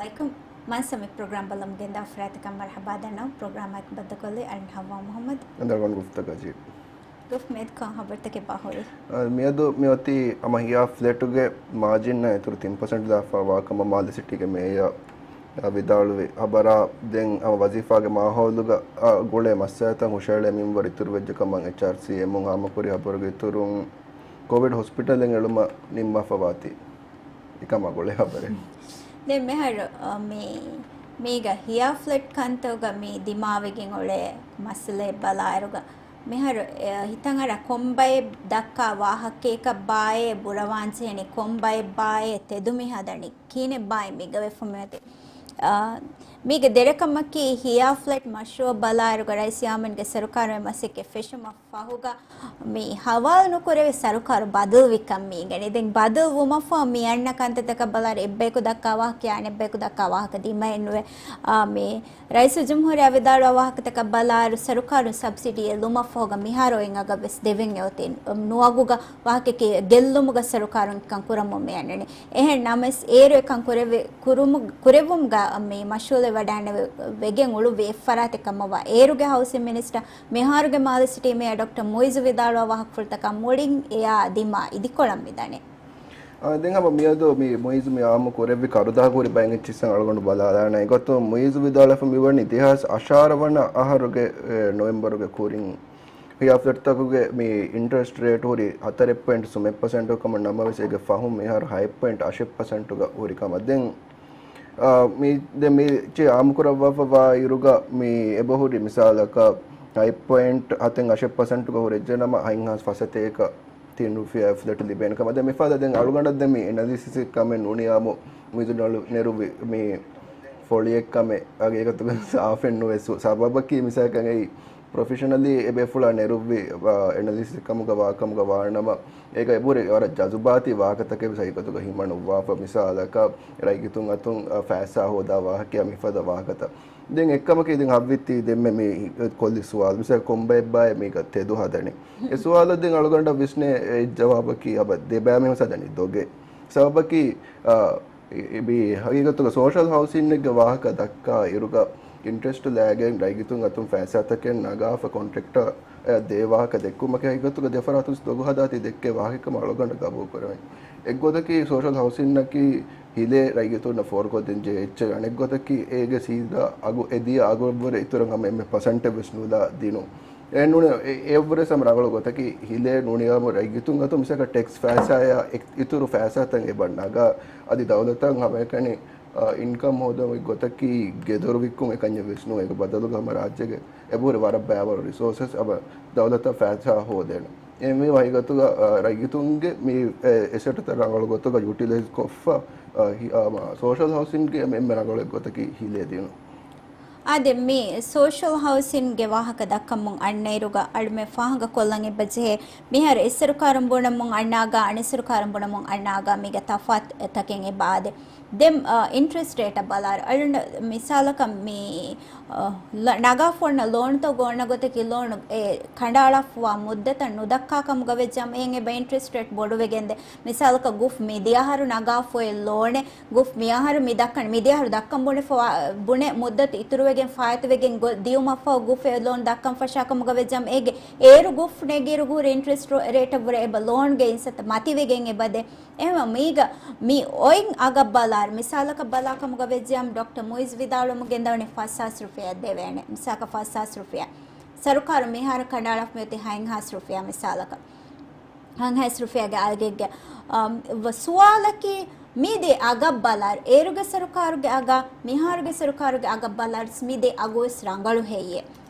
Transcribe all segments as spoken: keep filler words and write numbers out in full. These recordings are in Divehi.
އައްސަލާމު ޢަލައިކުމް. މަންސަމި ޕްރޮގްރާމް ބައްލަމުން ގެންދާ އުފަރާތަކަށް މަރުޙަބާ ދަންނަވަން. ޕްރޮގްރާމަށް ބައްދަލުކޮށްލީ އަޅުން ޙައްވާ މުޙައްމަދު. އަނދަރުގަނޑު މުފްތަ ކަޖީ. ގުފް މިއަދު ކޮން ޚަބަރުތަކެއް ބާ ހުރީ؟ އާ، މިއަދު މި އޮތީ ހަމަ ހިޔާ ފްލެޓުގެ މާޖިންއަށް އިތުރު ތިން ޕަސެންޓް ލާފަ ވާ ކަމަށް މާލެ ސިޓީގެ މޭޔަރ، އާ، ވިދާޅުވި. ޚަބަރާ ދެން ހަމަ ވަޒީފާގެ މާހައުލުގަ، އާ، ގުޅޭ މައްސަލަތައް ހުށައެޅޭ މިންވަރު އިތުރުވެއްޖެ ކަމަށް އެޗްއާރްސީ އެމުން ހާމަކުރި ޚަބަރުގެ އިތުރުން، ކޮވިޑް ހޮސްޕިޓަލެއް އެޅުމަށް ނިންމާފަ ވާތީ އެކަމާ ގުޅޭ ޚަބަރެއް. ދެން މިހާރު، އަ، މި، މީގަ ހިޔާ ފްލެޓް ކަންތައްގަ މި ދިމާވެގެން އުޅޭ މައްސަލައެއް ބަލާއިރުގަ، މިހާރު، އެ، ހިތަށް އަރާ ކޮން ބައެއް ދައްކާ ވާހަކައަކަށް ބާއޭ ބުރަވާންޖެހެނީ، ކޮން ބައެއް ބާއޭ ތެދުމި ހަދަނީ، ކިހިނެއް ބާއޭ މީގަ ވެފަ މިއޮތީ. އާ، މީގެ ދެރަކަމަކީ ހިޔާ ފްލެޓް މަޝްރޫއަށް ބަލާއިރުގަ ރައީސް ޔާމީންގެ ސަރުކާރުގެ މަސައްކަތް ފެށުމަށް ފަހުގަ މި ޙަވާލު ނުކުރެވި ސަރުކާރު ބަދަލުވިކަން މި އިނގެނީ. ދެން ބަދަލު ވުމަށްފަހު މި އަންނަ ކަންތައްތަކަށް ބަލާއިރު އެއްބަޔަކު ދައްކާ ވާހަކަ އަނެއްބަޔަކު ދައްކާ ވާހަކަ ދިމައެއް ނުވޭ. އާ، މި ރައީސުލްޖުމްހޫރިއްޔާ ވިދާޅުވާ ވާހަކަތަކަށް ބަލާއިރު ސަރުކާރުން ސަބްސިޑީއެއް ލުމަށްފަހުގަ މިހާރު އޮތް އަގަށް ވެސް ދެވެން އެ އޮތީ. ނުއަގުގަ ވާހަކައަކީ ގެއްލުމުގަ ސަރުކާރުން އެކަން ކުރަމުން މި އަންނަނީ. އެހެން ނަމަވެސް އޭރު އެކަން ކުރެވި-، ކުރުމު-، ކުރެއްވުމުގަ މި މަޝްޣޫލެއް ވަޑައިގަންނަވަން ވެގެން އުޅުއްވި އެއްފަރާތެއް ކަމަށްވާ އޭރުގެ ހައުސިން މިނިސްޓަރ މިހާރުގެ މާލެ ސިޓީ މޭޔަރ ޑޮކްޓަރ މުއިއްޒު ވިދާޅުވާ ވާހަކަފުޅުތަކާ މުޅިން އެއާ ދިމާ އިދިކޮޅަށް މިދަނީ. އާ، ދެން ހަމަ މިއަދު މި މުއިއްޒު މި އާއްމު ކުރެއްވި ކަރުދާ ހުރި ބައެއް އެއްޗިއްސަށް އަޅުގަނޑު ބަލާލާނެ. އެގޮތުން މުއިއްޒު ވިދާޅުވެފަ މިވަނީ ދެހާސް އަށާރަ ވަނަ އަހަރުގެ، އެ، ނޮވެމްބަރުގެ ކުރިން ހިޔާ ފްލެޓްތަކުގެ މި އިންޓްރެސްޓް ރޭޓް ހުރީ ހަތަރެއް ޕޮއިންޓް ސުމެއް ޕަސެންޓު ކަމަށް ނަމަވެސް އޭގެ ފަހުން މިހާރު ހައެއް ޕޮއިންޓް އަށެއް ޕަސެންޓުގަ ހުރި ކަމަށް. ދެން، އާ، މި، ދެން މި އެއްޗެއް އާއްމުކުރައްވާފަ ވާ އިރުގަ މި އެބަހުރި މިސާލަކަށް ހަތް ޕޮއިންޓް ހަތެއް އަށެއް ޕަސެންޓުގަ ހުރެއްޖެ ނަމަ، ހަތްހާސް ފަސްސަތޭކަ ތިން ރުފިޔާ ފްލެޓް ލިބޭނެ ކަމަށް. ދެން މިފަދަ ދެން އަޅުގަނޑަށް ދެން މި އެނަލިސިސް ކަމެއް ނޫނިއްޔާމު މުއިއްޒު ނަރު-، ނެރުއްވި މި ފޮޅިއެއް ކަމެއް އަގޭގަތުގަ ސާފެއް ނުވެ. ސު-، ސަބަބަކީ މިސާލަކަށް އެއީ ޕްރޮފެޝަނަލީ އެބޭފުޅާ ނެރުއްވި، އަ، އެނަލިސިސް ކަމުގަ ވާ ކަމުގަ ވާނަމަ، އޭގަ އެބުރެ ވަރަށް ޖަޒުބާތީ ވާހަކަތަކެއް ވެސް ހަގީގަތުގަ ހިމަނުއްވާފަ. މިސާލަކަށް ރައްޔިތުން އަތުން، އަ، ފައިސާ ހޯދާ ވާހަކަޔާ މިފަދަ ވާހަކަތައް. ދެން އެއްކަމަކީ ދެން ހައްވިއްތީ ދެންމެ މި ކޮށްލި ސުވާލު މިސާލަކަށް ކޮންބައެއްބާއޭ މީގަ ތެދު ހަދަނީ؟ އެ ސުވާލަށް ދެން އަޅުގަނޑަށް ވިސްނޭ އެއް ޖަވާބަކީ އަބަ ދެބައިމީހުން ހަދަނީ ދޮގެއް. ސަބަބަކީ، އަ، އި-، އި-، މި ހަގީގަތުގަ ސޯޝަލް ހައުސިންއެއްގެ ވާހަކަ ދައްކާ އިރުގަ އިންޓްރެސްޓް ލައިގެން ރައްޔިތުން އަތުން ފައިސާތަކެއް ނަގާފަ ކޮންޓްރެކްޓަށް އެ ދޭ ވާހަކަ ދެއްކުމަކީ ހަގީގަތުގަ ދެފަރާތުން ދޮގު ހަދާތީ ދެއްކޭ ވާހަކަކަމަށް އަޅުގަނޑަށް ގަބޫލުކުރެވެން. އެއްގޮތަކީ ސޯޝަލް ހައުސިންއަކީ ހިލޭ ރައްޔިތުންނަށް ފޯރުކޮށްދޭން ޖެހޭ އެއްޗެއް. އަނެއްގޮތަކީ އޭގެ ސީދާ އަގު އެ ދިޔަ އަގުއަށްވުރެ އިތުރަށް ހަމަ އެންމެ ޕަސެންޓެއް ވެސް ނުލާ ދިނުން. އެ ނޫނީ އެ-، އެއަށްވުރެ ހަމަ ރަނގަޅު ގޮތަކީ ހިލޭ ނޫނިއްޔާމު ރައްޔިތުން އަތުން މިސާލަކަށް ޓެކްސް ފައިސާއާ އިތުރު ފައިސާތައް އެބަ ނަގާ އަދި ދައުލަތަށް ހަމައެކަނި، އަ، އިންކަމް ހޯދުމުގެ ގޮތަކީ ގެދޮރު ވިއްކުން އެކަންޏެއް ވެސް ނޫން. އޭގެ ބަދަލުގަ ހަމަ ރާއްޖޭގެ އެބަހުރި ވަރަށް ބައިވަރު ރިސޯސަސް އަބަ ދައުލަތަށް ފައިސާ ހޯދޭނެ. އެ މި ހަގީގަތުގަ، އަ، ރައްޔިތުންގެ މި، އެ، އެސެޓުތައް ރަނގަޅު ގޮތުގަ ޔުޓިލައިޒް ކޮށްފަ، އަ، ހި-، އަ، މަ-، ސޯޝަލް ހައުސިންގެ އެންމެ ރަނގަޅު ގޮތަކީ ހިލޭ ދިނުން. އާދެ، މި ސޯޝަލް ހައުސިންގެ ވާހަކަ ދައްކަމުން އަންނައިރުގަ އަޅުމެން ފާހަގަ ކޮށްލަން އެބަޖެހޭ. މިހާރު އެއް ސަރުކާރުން ބުނަމުން އަންނާގާ، އަނެއް ސަރުކާރުން ބުނަމުން އަންނާގާ މީގަ ތަފާތު ތަކެއް އެބަ އާދޭ. ދެން، އަ، އިންޓްރެސްޓް ރޭޓަށް ބަލާއިރު، އަޅުގަނޑަށް މިސާލަކަށް މި، އަ، ލަ-، ނަގާފަ އޮންނަ ލޯނުތައް އޮންނަ ގޮތަކީ ލޯނު އެ ކަނޑައަޅާފަވާ މުއްދަތަށް ނުދައްކާ ކަމުގަ ވެއްޖާމަ އެއިން އެބަ އިންޓްރެސްޓް ރޭޓް ބޮޑުވެގެންދޭ. މިސާލަކަށް ގުފް މިދިޔަ އަހަރު ނަގާފަ އޮތް ލޯނެއް، ގުފް މިއަހަރު މި ދައްކަން، މިދިޔަ އަހަރު ދައްކަން ބުނެފަ-، ބުނެ މުއްދަތު އިތުރުވެގެން ފާއިތުވެގެން ގޮ-، ދިޔުމަށްފަހު ގުފް އެ ލޯން ދައްކަން ފަށާ ކަމުގަ ވެއްޖާމަ އޭގެ އޭރު ގުފް ނެގިއިރު ހުރި އިންޓްރެސްޓް ރޭޓަށްވުރެ އެބަ ލޯންގެ އިންސައްތަ މަތިވެގެން އެބަދޭ. އެހެންވީމަ މީގަ މި އޮތް އަގަށް ބަލާއިރު، މިސާލަކަށް ބަލާ ކަމުގަ ވެއްޖެއްޔާމަ ޑޮކްޓަރ މުއިއްޒު ވިދާޅުވަމުން ގެންދަވަނީ ފަސްހާސް ރުފިޔާ ދެވޭނެ. މިސާލަކަށް ފަސްހާސް ރުފިޔާ. ސަރުކާރު މިހާރު ކަނޑައަޅާފަ މިއޮތީ ހަތްހާސް ރުފިޔާ މިސާލަކަށް. ހަތްހާސް ރުފިޔާގެ އަގެއްގެ، އަ، ސުވާލަކީ މި ދެ އަގަށް ބަލާއިރު، އޭރުގެ ސަރުކާރުގެ އަގާ، މިހާރުގެ ސަރުކާރުގެ އަގަށް ބަލާއިރު މި ދެ އަގު ވެސް ރަނގަޅު ހެއްޔޭ؟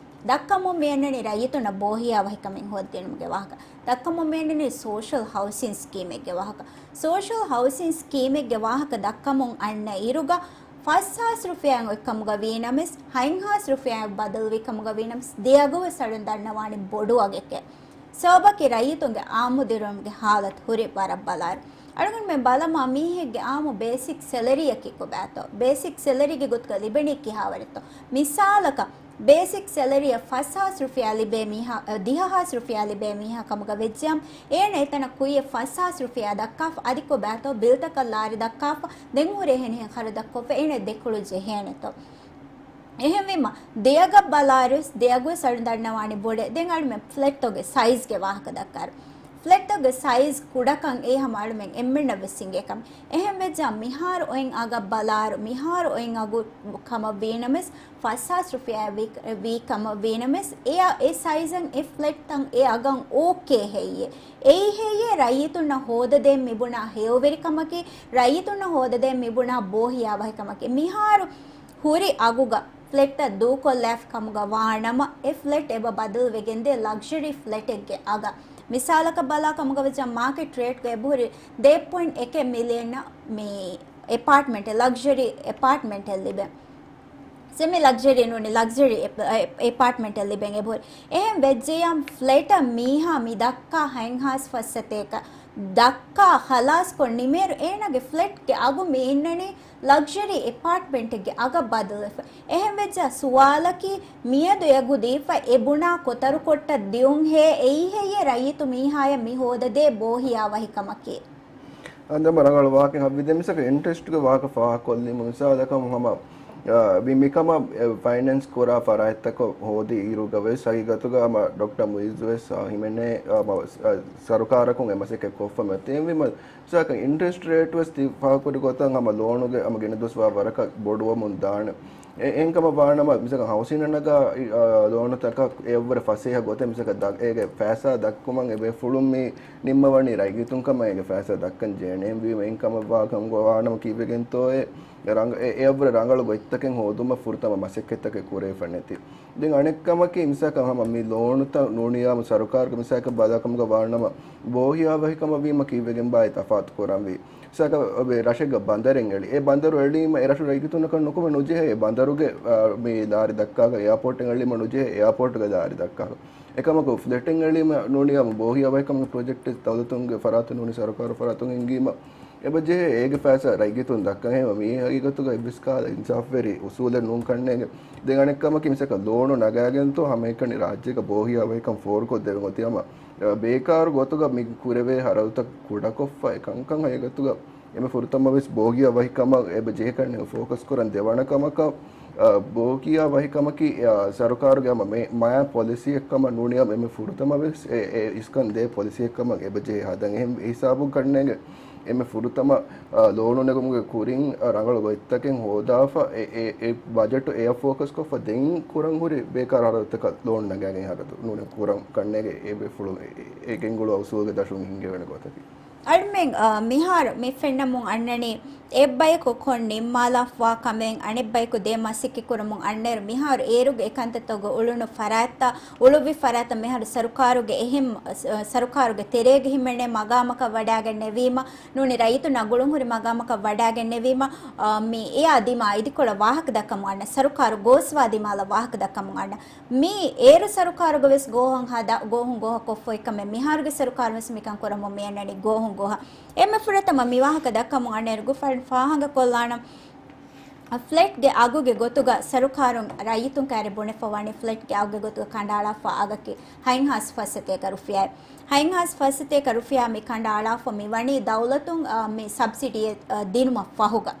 ދައްކަމުން މި އަންނަނީ ރައްޔިތުންނަށް ބޯހިޔާ ވަހިކަމެއް ހޯދިދިނުމުގެ ވާހަކަ. ދައްކަމުން މި އަންނަނީ ސޯޝަލް ހައުސިން ސްކީމެއްގެ ވާހަކަ. ސޯޝަލް ހައުސިން ސްކީމެއްގެ ވާހަކަ ދައްކަމުން އަންނަ އިރުގަ ފަސްހާސް ރުފިޔާއިން އޮތް ކަމުގަ ވީނަމަވެސް، ހަތްހާސް ރުފިޔާއިން ބަދަލުވި ކަމުގަ ވީނަމަވެސް، ދެ އަގު ވެސް އަޅުން ދަންނަވާނީ ބޮޑު އަގެކޭ. ސަބަބަކީ ރައްޔިތުންގެ އާއްމު ދިރުވުމުގެ ހާލަތު ހުރި ވަރަށް ބަލާއިރު. އަޅުގަނޑުމެން ބަލަމާ މީހެއްގެ އާއްމު ބޭސިކް ސެލަރީއަކީ ކޮބާތޯ؟ ބޭސިކް ސެލަރީގެ ގޮތުގަ ލިބެނީ ކިހާވަރެއްތޯ؟ މިސާލަކަށް، ބޭސިކް ސެލަރީއަށް ފަސްހާސް ރުފިޔާ ލިބޭ މީހާ، އަ، ދިހަ ހާސް ރުފިޔާ ލިބޭ މީހާ ކަމުގަ ވެއްޖިޔާމް، އޭނަ އެތަނަށް ކުއްޔަށް ފަސްހާސް ރުފިޔާ ދައްކާފަ، އަދި ކޮބާތޯ ބިލްތަކަށް ލާރި ދައްކާފަ، ދެން ހުރި އެހެނިހެން ޚަރަދަކޮށްފަ، އޭނަ ދެކޮޅު ޖެހޭނެތޯ. އެހެންވީމަ، ދެއަގަށް ބަލާއިރުވެސް، ދެއަގުވެސް އަޅު ދަންނަވާނެ ބޮޑެ. ދެން އަޅުމެން ފްލެޓްތަކުގެ ސައިޒްގެ ވާހަކަ ދައްކާއިރު، ފްލެޓްތަކުގެ ސައިޒް ކުޑަކަން އެ ހަމަ އަޅުމެން އެންމެންނަށް ވެސް އިނގޭ ކަމެއް. އެހެން ވެއްޖާ މިހާރު އޮތް އަގަށް ބަލާއިރު، މިހާރު އޮތް އަގު ކަމަށް ވީނަމަވެސް، ފަސްހާސް ރުފިޔާ ވީ، ވީ ކަމަށް ވީނަމަވެސް، އެ، އެ ސައިޒަށް އެ ފްލެޓްތައް އެ އަގަށް އޯކޭ ހެއްޔޭ؟ އެއީ ހެއްޔޭ ރައްޔިތުންނަށް ހޯދަދޭން މިބުނާ ހެޔޮވެރިކަމަކީ، ރައްޔިތުންނަށް ހޯދަދޭން މިބުނާ ބޯހިޔާވަހިކަމަކީ. މިހާރު ހުރި އަގުގަ ފްލެޓްތައް ދޫކޮށްލާފި ކަމުގަ ވާނަމަ، އެ ފްލެޓް އެބަ ބަދަލުވެގެންދޭ ލަގްޒަރީ ފްލެޓެއްގެ އަގަށް. މިސާލަކަށް ބަލާ ކަމުގަ ވެއްޖާ މާކެޓް ރޭޓްގަ އެބަހުރި ދެ ޕޮއިންޓް އެކެއް މިލިއަނަށް މި އެޕާޓްމަންޓެއް، ލަގްޒަރީ އެޕާޓްމަންޓެއް ލިބޭ. ސެމި ލަގްޒަރީ ނޫނީ، ލަގްޒަރީ އެޕް-، އެ-، އެޕާޓްމަންޓެއް ލިބެން އެބަހުރި. އެހެން ވެއްޖެޔާމް ފްލެޓަށް މީހާ މި ދައްކާ ހަތްހާސް ފައްސަތޭކަ ދައްކާ ޚަލާސްކޮށް ނިމޭއިރު އޭނާގެ ފްލެޓްގެ އަގު މި އިންނަނީ ލަގްޒަރީ އެޕާޓްމަންޓެއްގެ އަގަށް ބަދަލުވެފަ. އެހެން ވެއްޖާ ސުވާލަކީ، މިއަދު އެ އަގު ދީފަ އެ ބުނާ ކޮތަރުކޮށްޓަށް ދިޔުން ހޭ، އެއީ ހެއްޔޭ ރައްޔިތު މީހާޔަށް މި ހޯދަދޭ ބޯހިޔާވަހިކަމަކީ؟ އަނދަމަ ރަނގަޅު ވާހަކަ ހައްވިދޭ މިސާލަކަށް އިންޓްރެސްޓްގެ ވާހަކަ ފާހަގަކޮށްލީމަ މިސާލަކަށް ހަމަ، އާ، މި، މިކަމަށް، އެ، ފައިނޭންސް ކުރާ ފަރާތްތަކަށް ހޯދި އިރުގަ ވެސް ހަގީގަތުގަ ހަމަ ޑޮކްޓަރ މުއިއްޒު ވެސް، އާ، ހިމެނޭ، އާ، މަ-، އާ، ސަރުކާރަކުން އެ މަސައްކަތް ކޮށްފަ މަތިންވީމަ މިސާލަކަށް އިންޓްރެސްޓް ރޭޓް ވެސް ތި ފާހަގަކުރި ގޮތަށް ހަމަ ލޯނުގެ ހަމަ ގިނަ ދުވަސް ވާ ވަރަކަށް ބޮޑުވަމުން ދާނެ. އެ-، އެހެންކަމަށް ވާނަމަ، މިސާލަކަށް ހައުސިން ނަގާ، އި-، އާ، ލޯނުތަކަށް އެއަށްވުރެ ފަސޭހަ ގޮތެއް މިސާލަކަށް ދަ-، އޭގެ ފައިސާ ދައްކުމަށް އެބޭފުޅުން މި ނިންމަވަނީ ރައްޔިތުން ކަމަށް އޭގެ ފައިސާ ދައްކަން ޖެހޭނެ. އެހެންވީމަ އެހެންކަމަށް ވާ ކަމަށް ވާނަމަ ކީއްވެގެންތޯއޭ، ރަނގަ-، އެ-، އެއަށްވުރެ ރަނގަޅު ގޮތްތަކެއް ހޯދުމަށް ފުރަތަމަ މަސައްކަތްތަކެއް ކުރެވިފަ ނެތި. ދެން އަނެއްކަމަކީ، މިސާލަކަށް ހަމަ މި ލޯނުތައް ނޫނިޔާމު ސަރުކާރުގެ މިސާލަކަށް ބަލާކަމުގަ ވާނަމަ، ބޯހިޔާވަހިކަމަށް ވީމަ ކީއްވެގެންބާއޭ ތަފާތު ކުރަންވީ؟ މިސާލަކަށް އޮބެ ރަށެއްގަ ބަނދަރެއް އެޅި. އެ ބަނދަރު އެޅީމަ އެ ރަށު ރައްޔިތުންނަކަށް ނުކުމެ ނުޖެހޭ. އެ ބަނދަރުގެ، އާ، މި ލާރި ދައްކާގަ އެއާޕޯޓެއް އެޅީމަ ނުޖެހޭ އެއާޕޯޓުގެ ލާރި ދައްކާގަ. އެކަމަކު ފްލެޓެއް އެޅީމަ ނޫނިޔާމު ބޯހިޔާވަހިކަމުގެ ޕްރޮޖެކްޓެއް ދައުލަތުންގެ ފަރާތުން ނޫނީ ސަރުކާރު ފަރާތުން އެނގީމަ، އެބަ ޖެހޭ އޭގެ ފައިސާ ރައްޔިތުން ދައްކަން. ހެމަ މީ ހަގީގަތުގަ އެއްވެސް ކަހަލަ އިންސާފްވެރި އުސޫލެއް ނޫން ކަންނޭނގެ. ދެން އަނެއްކަމަކީ މިސަކަށް ލޯނު ނަގާގެންތޯ ހަމައެކަނި ރާއްޖޭގަ ބޯހިޔާ ވަހިކަން ފޯރުކޮށްދެވެން އޮތީ ހަމަ، އަ، ބޭކާރު ގޮތުގަ މި ކުރެވޭ ހަރަދުތައް ކުޑަކޮށްފަ އެކަންކަން ހަގީގަތުގަ އެންމެ ފުރަތަމަ ވެސް ބޯހިޔާ ވަހިކަމަށް އެބަ ޖެހިކަން ފޯކަސް ކުރަން. ދެވަނަ ކަމަކަށް، އަ، ބޯހިޔާ ވަހިކަމަކީ، އަ، ސަރުކާރުގެ ހަމަ މެ-، މާ ޕޮލިސީއެއްކަމަށް ނޫނިޔާ އެންމެ ފުރަތަމަ ވެސް އެ، އެ އިސްކަން ދޭ ޕޮލިސީއެއްކަމަށް އެބަ ޖެހި ހަދަން. އެހެން ހިސާބުން ކަންނޭނގެ އެންމެ ފުރަތަމަ، އަ، ލޯނު ނެގުމުގެ ކުރިން، އަ، ރަނގަޅު ގޮތްތަކެއް ހޯދާފަ، އެ، އެ، އެ ބަޖެޓު އެއަށް ފޯކަސްކޮށްފަ ދެން ކުރަން ހުރި ބޭކާރު ހަރަދުތަކަށް ލޯނު ނަގާގެން ހަރަދު ނޫނެ ކުރަން ކަންނޭގެ އެ ބޭފުޅުން އެ، އެ، އެ ގެންގުޅު އުސޫލުގެ ދަށުން ހިންގެވޭނެ ގޮތަކީ. އަޅުމެން، އަ، މިހާރު މި ފެންނަމުން އަންނަނީ އެއްބަޔަކު ކޮށް ނިންމާލާފަވާ ކަމެއް އަނެއްބަޔަކު ދޭ މަސައްކަތް ކުރަމުން އަންނައިރު މިހާރު އޭރުގެ އެކަންތައްތަކުގަ އުޅުނު ފަރާތްތައް، އުޅުއްވި ފަރާތްތައް މިހާރު ސަރުކާރުގެ އެހެން، އަ، ސަރުކާރުގެ ތެރޭގަ ހިމެނޭ މަގާމަކަށް ވަޑާގެންނެވީމަ، ނޫނީ ރައްޔިތުންނާ ގުޅުންހުރި މަގާމަކަށް ވަޑާގެންނެވީމަ، އާ، މި އެއާ ދިމާ އިދިކޮޅަށް ވާހަކަ ދައްކަމުން އަންނަ، ސަރުކާރު ގޯސްވާ ދިމާލަށް ވާހަކަ ދައްކަމުން އަންނަ. މި އޭރު ސަރުކާރުގަ ވެސް ގޯހަށް ހަދާ، ގޯހުން ގޯހަށް ކޮށްފަ އޮތް ކަމެއް، މިހާރުގެ ސަރުކާރު ވެސް މިކަން ކުރަމުން މި އަންނަނީ ގޯހުން ގޯހަށް. އެންމެ ފުރަތަމަ މި ވާހަކަ ދައްކަމުން އަންނައިރު ގުފަރުން ފާހަގަ ކޮށްލާނަން. ފްލެޓްގެ އަގުގެ ގޮތުގަ ސަރުކާރުން ރައްޔިތުން ކައިރި ބުނެފަ ވަނީ ފްލެޓްގެ އަގުގެ ގޮތުގަ ކަނޑައަޅާފަ އަގަކީ ހަތްހާސް ފައްސަތޭކަ ރުފިޔާއެއް. ހަތްހާސް ފައްސަތޭކަ ރުފިޔާ މި ކަނޑައަޅާފަ މި ވަނީ ދައުލަތުން، އަ، މި ސަބްސިޑީއެއް، އަ، ދިނުމަށް ފަހުގަ.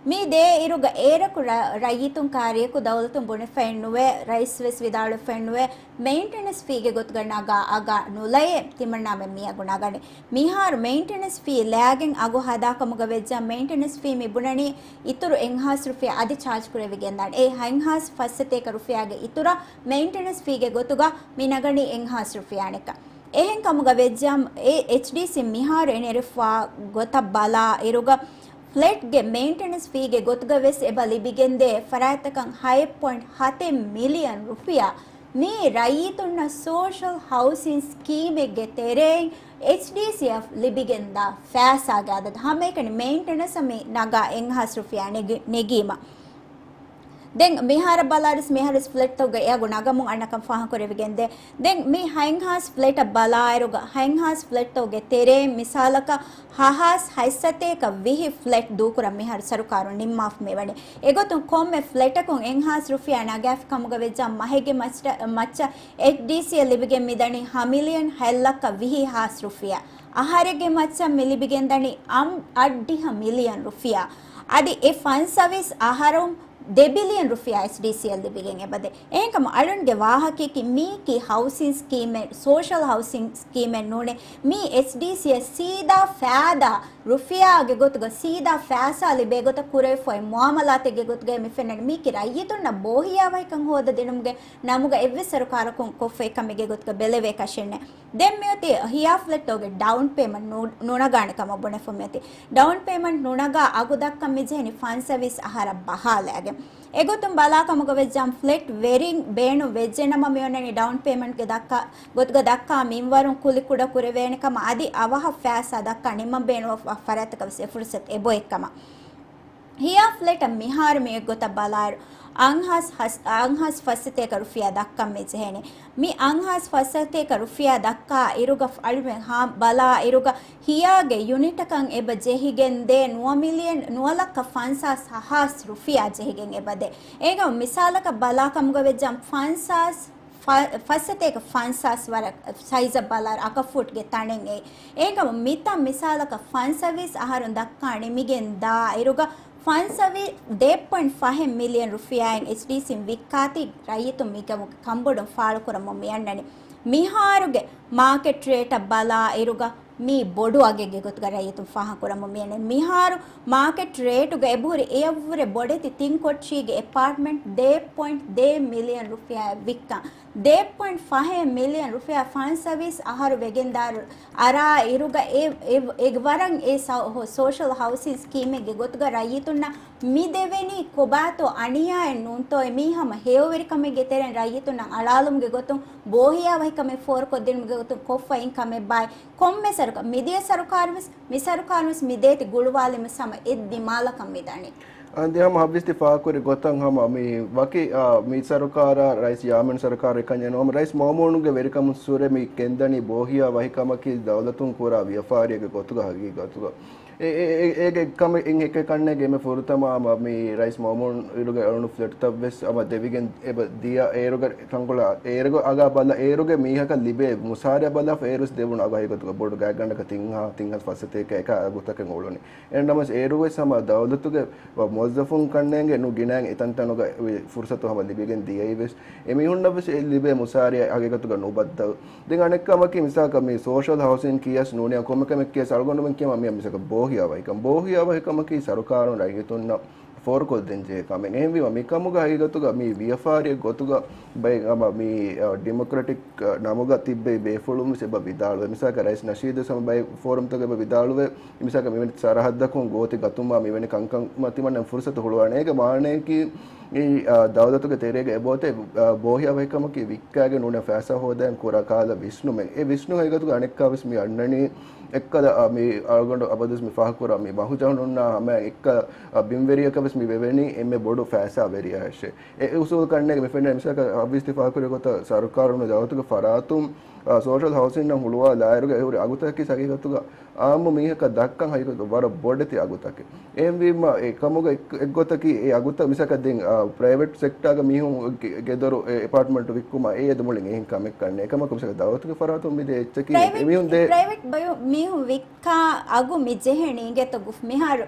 މި ދޭ އިރުގަ އޭރަކު ރަ-، ރައްޔިތުން ކާރިޔަކު ދައުލަތުން ބުނެފައެއް ނުވޭ، ރައީސް ވެސް ވިދާޅުވެފައެއް ނުވޭ، މެއިންޓެނަންސް ފީގެ ގޮތުގަ ނަގާ އަގާ ނުލައޭ، ތިމަންނާމެން މި އަގު ނަގަނީ. މިހާރު މެއިންޓެނަންސް ފީ ލައިގެން އަގު ހަދާކަމުގަ ވެއްޖާ މެއިންޓެނަންސް ފީ މި ބުނަނީ އިތުރު އެއްހާސް ރުފިޔާ އަދި ޗާޖް ކުރެވިގެންދާނެ. އެ ހަތްހާސް ފައްސަތޭކަ ރުފިޔާގެ އިތުރަށް މެއިންޓެނަންސް ފީގެ ގޮތުގަ މި ނަގަނީ އެއްހާސް ރުފިޔާ ނެކަ. އެހެން ކަމުގަ ވެއްޖާމް، އެ އެޗްޑީސީ މިހާރު އެނެރެފާ ގޮތަށް ބަލާ އިރުގަ، ފްލެޓްގެ މެއިންޓެނަންސް ފީގެ ގޮތުގަ ވެސް އެބަ ލިބިގެންދޭ ފަރާތްތަކަށް ހަތް ޕޮއިންޓް ހަތެއް މިލިއަން ރުފިޔާ މި ރައްޔިތުންނަށް ސޯޝަލް ހައުސިން ސްކީމެއްގެ ތެރެއިން އެޗްޑީސީއަށް ލިބިގެންދާ ފައިސާގެ އަދަދު. ހަމައެކަނި މެއިންޓެނަންސް މި ނަގާ އެއްހާސް ރުފިޔާ ނެގި-، ނެގީމަ. ދެން މިހާރަށް ބަލާއިރުސް މިހާރުސް ފްލެޓްތަކުގެ އެއަގު ނަގަމުން އަންނަކަން ފާހަގަކުރެވިގެންދޭ. ދެން މި ހަތްހާސް ފްލެޓަށް ބަލާއިރުގަ ހަތްހާސް ފްލެޓްތަކުގެ ތެރޭ މިސާލަކަށް ހަހާސް ހަތްސަތޭކަ ވިހި ފްލެޓް ދޫކުރަން މިހާރު ސަރުކާރުން ނިންމާފަ މިވަނީ. އެގޮތުން ކޮންމެ ފްލެޓަކުން އެއްހާސް ރުފިޔާ ނަގާފި ކަމުގަ ވެއްޖާ މަހެއްގެ މައްޗަށް، މައްޗަށް އެޗްޑީސީއަށް ލިބިގެން މިދަނީ ހަ މިލިއަން ހަތް ލައްކަ ވިހި ހާސް ރުފިޔާ. އަހަރެއްގެ މައްޗަށް މި ލިބިގެންދަނީ އަށް އަށްޑިހަ މިލިއަން ރުފިޔާ. އަދި އެ ފަންސަވީސް އަހަރުން ދެ ބިލިއަން ރުފިޔާ އެޗްޑީސީއަށް ލިބިގެން އެބަދޭ. އެހެންކަމުން އަޅުންގެ ވާހަކަޔަކީ މީކީ ހައުސިން ސްކީމެއް، ސޯޝަލް ހައުސިން ސްކީމެއް ނޫނޭ. މީ އެޗްޑީސީއަށް ސީދާ ފައިދާ ރުފިޔާގެ ގޮތުގަ ސީދާ ފައިސާ ލިބޭ ގޮތަށް ކުރެވިފައި މުއާމަލާތެއްގެ ގޮތުގައި މި ފެންނަނީ. މީކީ ރައްޔިތުންނަށް ބޯހިޔާވަހިކަން ހޯދަދިނުމުގެ ނަމުގަ އެއްވެސް ސަރުކާރަކުން ކޮށްފައި ކަމެއްގެ ގޮތުގަ ބެލެވޭ ކަށެއް ނެތް. ދެން މިއޮތީ ހިޔާ ފްލެޓްތަކުގެ ޑައުން ޕޭމަންޓް ނު-، ނުނަގާނެ ކަމަށް ބުނެފަ މިއޮތީ. ޑައުން ޕޭމަންޓް ނުނަގާ އަގު ދައްކަން މިޖެހެނީ ފަންސަވީސް އަހަރަށް ބަހާލައިގެން. އެގޮތުން ބަލާ ކަމުގަ ވެއްޖާމަ ފްލެޓް ވެރިން ބޭނުން ވެއްޖެނަމަ މިއޮންނަނީ ޑައުން ޕޭމަންޓްގެ ދައްކާ، ގޮތުގަ ދައްކާ މިންވަރުން ކުލި ކުޑަ ކުރެވޭނެ ކަމަށް އަދި އަވަހަށް ފައިސާ ދައްކާ ނިންމަން ބޭނުންވާ ފަރާތަކަށް ވެސް އެ ފުރުސަތު އެބައޮތް ކަމަށް. ހިޔާ ފްލެޓަށް މިހާރު މި އެއްގޮތަށް ބަލާއިރު، އަށްހާސް ހަސް-، އަށްހާސް ފަސްސަތޭކަ ރުފިޔާ ދައްކަން މި ޖެހޭނެ. މި އަށްހާސް ފަސްސަތޭކަ ރުފިޔާ ދައްކާ އިރުގަ އަޅުމެން ހާ-، ބަލާ އިރުގަ ހިޔާގެ ޔުނިޓަކަށް އެބަ ޖެހިގެން ދޭ ނުވަ މިލިއަން، ނުވަ ލައްކަ ފަންސާސް ހާސް ރުފިޔާ ޖެހިގެން އެބަ ދޭ. އޭގަ މިސާލަކަށް ބަލާ ކަމުގަ ވެއްޖާމަ ފަންސާސް ފަ-، ފަސްސަތޭކަ ފަންސާސް ވަރަށް ސައިޒަށް ބަލާއިރު އަކަ ފޫޓްގެ ތަނެއް އެއީ. އޭގަ މިތަން މިސާލަކަށް ފަންސަވީސް އަހަރުން ދައްކާ ނިމިގެން ދާ އިރުގަ ފަންސަވީސް، ދޭއް ޕޮއިންޓް ފަހެއް މިލިއަން ރުފިޔާއިން އެޗްޑީސީން ވިއްކާތީ ރައްޔިތުން މިކަމުގެ ކަންބޮޑުން ފާޅުކުރަމުން މިއަންނަނީ. މިހާރުގެ މާކެޓް ރޭޓަށް ބަލާ އިރުގަ މީ ބޮޑު އަގެއްގެ ގޮތުގަ ރައްޔިތުން ފާހަގަކުރަމުން މިއަންނަނީ. މިހާރު މާކެޓް ރޭޓުގަ އެބަހުރި އެއަށްވުރެ ބޮޑެތި ތިން ކޮޓަރީގެ އެޕާޓްމަންޓް ދޭއް ޕޮއިންޓް ދޭއް މިލިއަން ރުފިޔާއަށް ވިއްކަން. ދޭއް ޕޮއިންޓް ފަހެއް މިލިއަން ރުފިޔާ ފަންސަވީސް އަހަރު ވެގެންދާއިރު އަރާ އިރުގަ އެ، އެ، އެ ވަރަށް އެ ސަ-، ހޮ-، ސޯޝަލް ހައުސިން ސްކީމެއްގެ ގޮތުގަ ރައްޔިތުންނަށް މި ދެވެނީ ކޮބާތޯ އަނިޔާއެއް ނޫންތޯއޭ؟ މީ ހަމަ ހެޔޮވެރިކަމެއްގެ ތެރެއިން ރައްޔިތުންނަށް އަޅާލުމުގެ ގޮތުން ބޯހިޔާވަހިކަމެއް ފޯރުކޮށްދިނުމުގެ ގޮތުން ކޮށްފައި ކަމެއްބާއޭ؟ ކޮންމެ ސަރުކާ-، މިދިޔަ ސަރުކާރުވެސް، މި ސަރުކާރުވެސް މި ދޭތި ގުޅުވާލީމަ ހަމަ އެއްދިމާލަކަށް މިދަނީ. އަދި ހަމަ ހައްވިސްތި ފާހަގަކުރި ގޮތަށް ހަމަ މި ވަކި، އާ، މި ސަރުކާރާ، ރައީސް ޔާމީން ސަރުކާރެއް ކަންޏެއް ނޫން. ހަމަ ރައީސް މައުމޫނުގެ ވެރިކަމުން ސުރެ މި ގެންދަނީ ބޯހިޔާ ވަހިކަމަކީ ދައުލަތުން ކުރާ ވިޔަފާރިއެއްގެ ގޮތުގަ ހަގީގަތުގަ. އެ، އެ، އެ، އޭގެ ކަމެއް އެއް އެކެއް ކަންނޭނގެ އެންމެ ފުރަތަމަ ހަމަ މި ރައީސް މައުމޫނު އިރުގަ އެޅުނު ފްލެޓްތައް ވެސް ހަމަ ދެވިގެން އެބަ ދިޔަ އޭރުގަ ތަންކޮޅެއް އޭރުގަ އަގާ ބަލާ އޭރުގެ މީހަކަށް ލިބޭ މުސާރަޔާ ބަލާފަ އޭރުވެސް ދެވުނު އަގު ހަގީގަތުގަ ބޮޑު ގާތްގަނޑަކަށް ތިން ހާ، ތިން ހާސް ފަސް ސަތޭކަ އެކަ އަގުތަކެއް އުޅުނީ. އެހެންނަމަވެސް އޭރުވެސް ހަމަ ދައުލަތުގެ މުވައްޒަފުން ކަންނޭނގެ ނު ގިނައިން އެތަންތަނުގަ ފުރުސަތު ހަމަ ލިބިގެން ދިޔައީވެސް އެމީހުންނަށްވެސް އެ ލިބޭ މުސާރަޔާ ހަގީގަތުގަ ނުބައްދަލު. ދެން އަނެއްކަމަކީ މިސާލަކަށް މި ސޯޝަލް ހައުސިން ކިޔަސް ނޫނިއްޔާ ކޮންމެ ކަމެއް ކިޔަސް އަޅުގަނޑުމެން ކިޔަމަ މި މިސާލަކަށް ބޯހިޔާ ވަހިކަމަކީ ސަރުކާރުން ރައްޔިތުންނަށް ފޯރުކޮށްދޭން ޖެހޭ ކަމެއް. އެހެންވީމަ މިކަމުގަ ހަގީގަތުގަ މި ވިޔަފާރިއެއް ގޮތުގަ ބައެއް ހަމަ މި، އަ، ޑިމޮކްރެޓިކް، އަ، ނަމުގަ ތިއްބެވި ބޭފުޅުން ވެސް އެބަ ވިދާޅުވޭ. މިސާލަކަށް ރައީސް ނަޝީދު ވެސް ހަމަ ބައެއް ފޯރަމްތަކުގަ އެބަ ވިދާޅުވޭ. މިސާލަކަށް މިވެނި ސަރަހައްދަކުން ގޯތި ގަތުމާ މިވެނި ކަންކަން ތިމަންނަ ފުރުސަތު ހުޅުވާނެ. އޭގެ މާނައަކީ އެއީ، އާ، ދައުލަތުގެ ތެރޭގަ އެބައޮތޭ، އާ، ބޯހިޔާ ވަހިކަމަކީ ވިއްކާގެން ނޫނީ ފައިސާ ހޯދައިގެން ކުރާ ކަހަލަ ވިސްނުމެއް. އެ ވިސްނުން ހަގީގަތުގަ އަނެއްކާވެސް މި އަންނަނީ އެއްކަލަ، އާ، މި އަޅުގަނޑު އަބަދުވެސް މި ފާހަގަކުރާ މި މަހުޖަހަނުންނާ ހަމައަށް އެއްކަލަ، އާ، ބިންވެރިޔަކަށް ވެސް މި ވެވެނީ އެންމެ ބޮޑު ފައިސާ ވެރިޔާއަށޭ. އެ އުސޫލު ކަންނޭނގެ މި ފެންނަ މިސާލަކަށް ހައްވިސް ތި ފާހަގަކުރި ގޮތަށް ސަރުކާރުން ދައުލަތުގެ ފަރާތުން، އާ، ސޯޝަލް ހައުސިންއަށް ހުޅުވާލާއިރުގަ އެ ހުރި އަގުތަކަކީ ހަގީގަތުގަ އާއްމު މީހަކަށް ދައްކަން ހަގީގަތު ވަރަށް ބޮޑެތި އަގުތަކެއް. އެހެންވީމަ އެ ކަމުގަ އެއް-، އެއްގޮތަކީ އެ އަގުތައް މިސާލަކަށް ދެން، އާ، ޕްރައިވެޓް ސެކްޓާގަ މީހުން ގެ-، ގެދޮރު އެ އެޕާޓްމަންޓު ވިއްކުމަށް އެ އެދުމުޅިން އެހެން ކަމެއް ކަންނޭ. އެކަމަކު މިސާލަކަށް ދައުލަތުގެ ފަރާތުން މިދޭ އެއްޗަކީ ޕްރައިވެޓް، އެމީހުން ދޭ ޕްރައިވެޓް ބަޔު-، މީހުން ވިއްކާ އަގު މި ޖެހެނީ އިނގޭތޯ ގުފް މިހާރު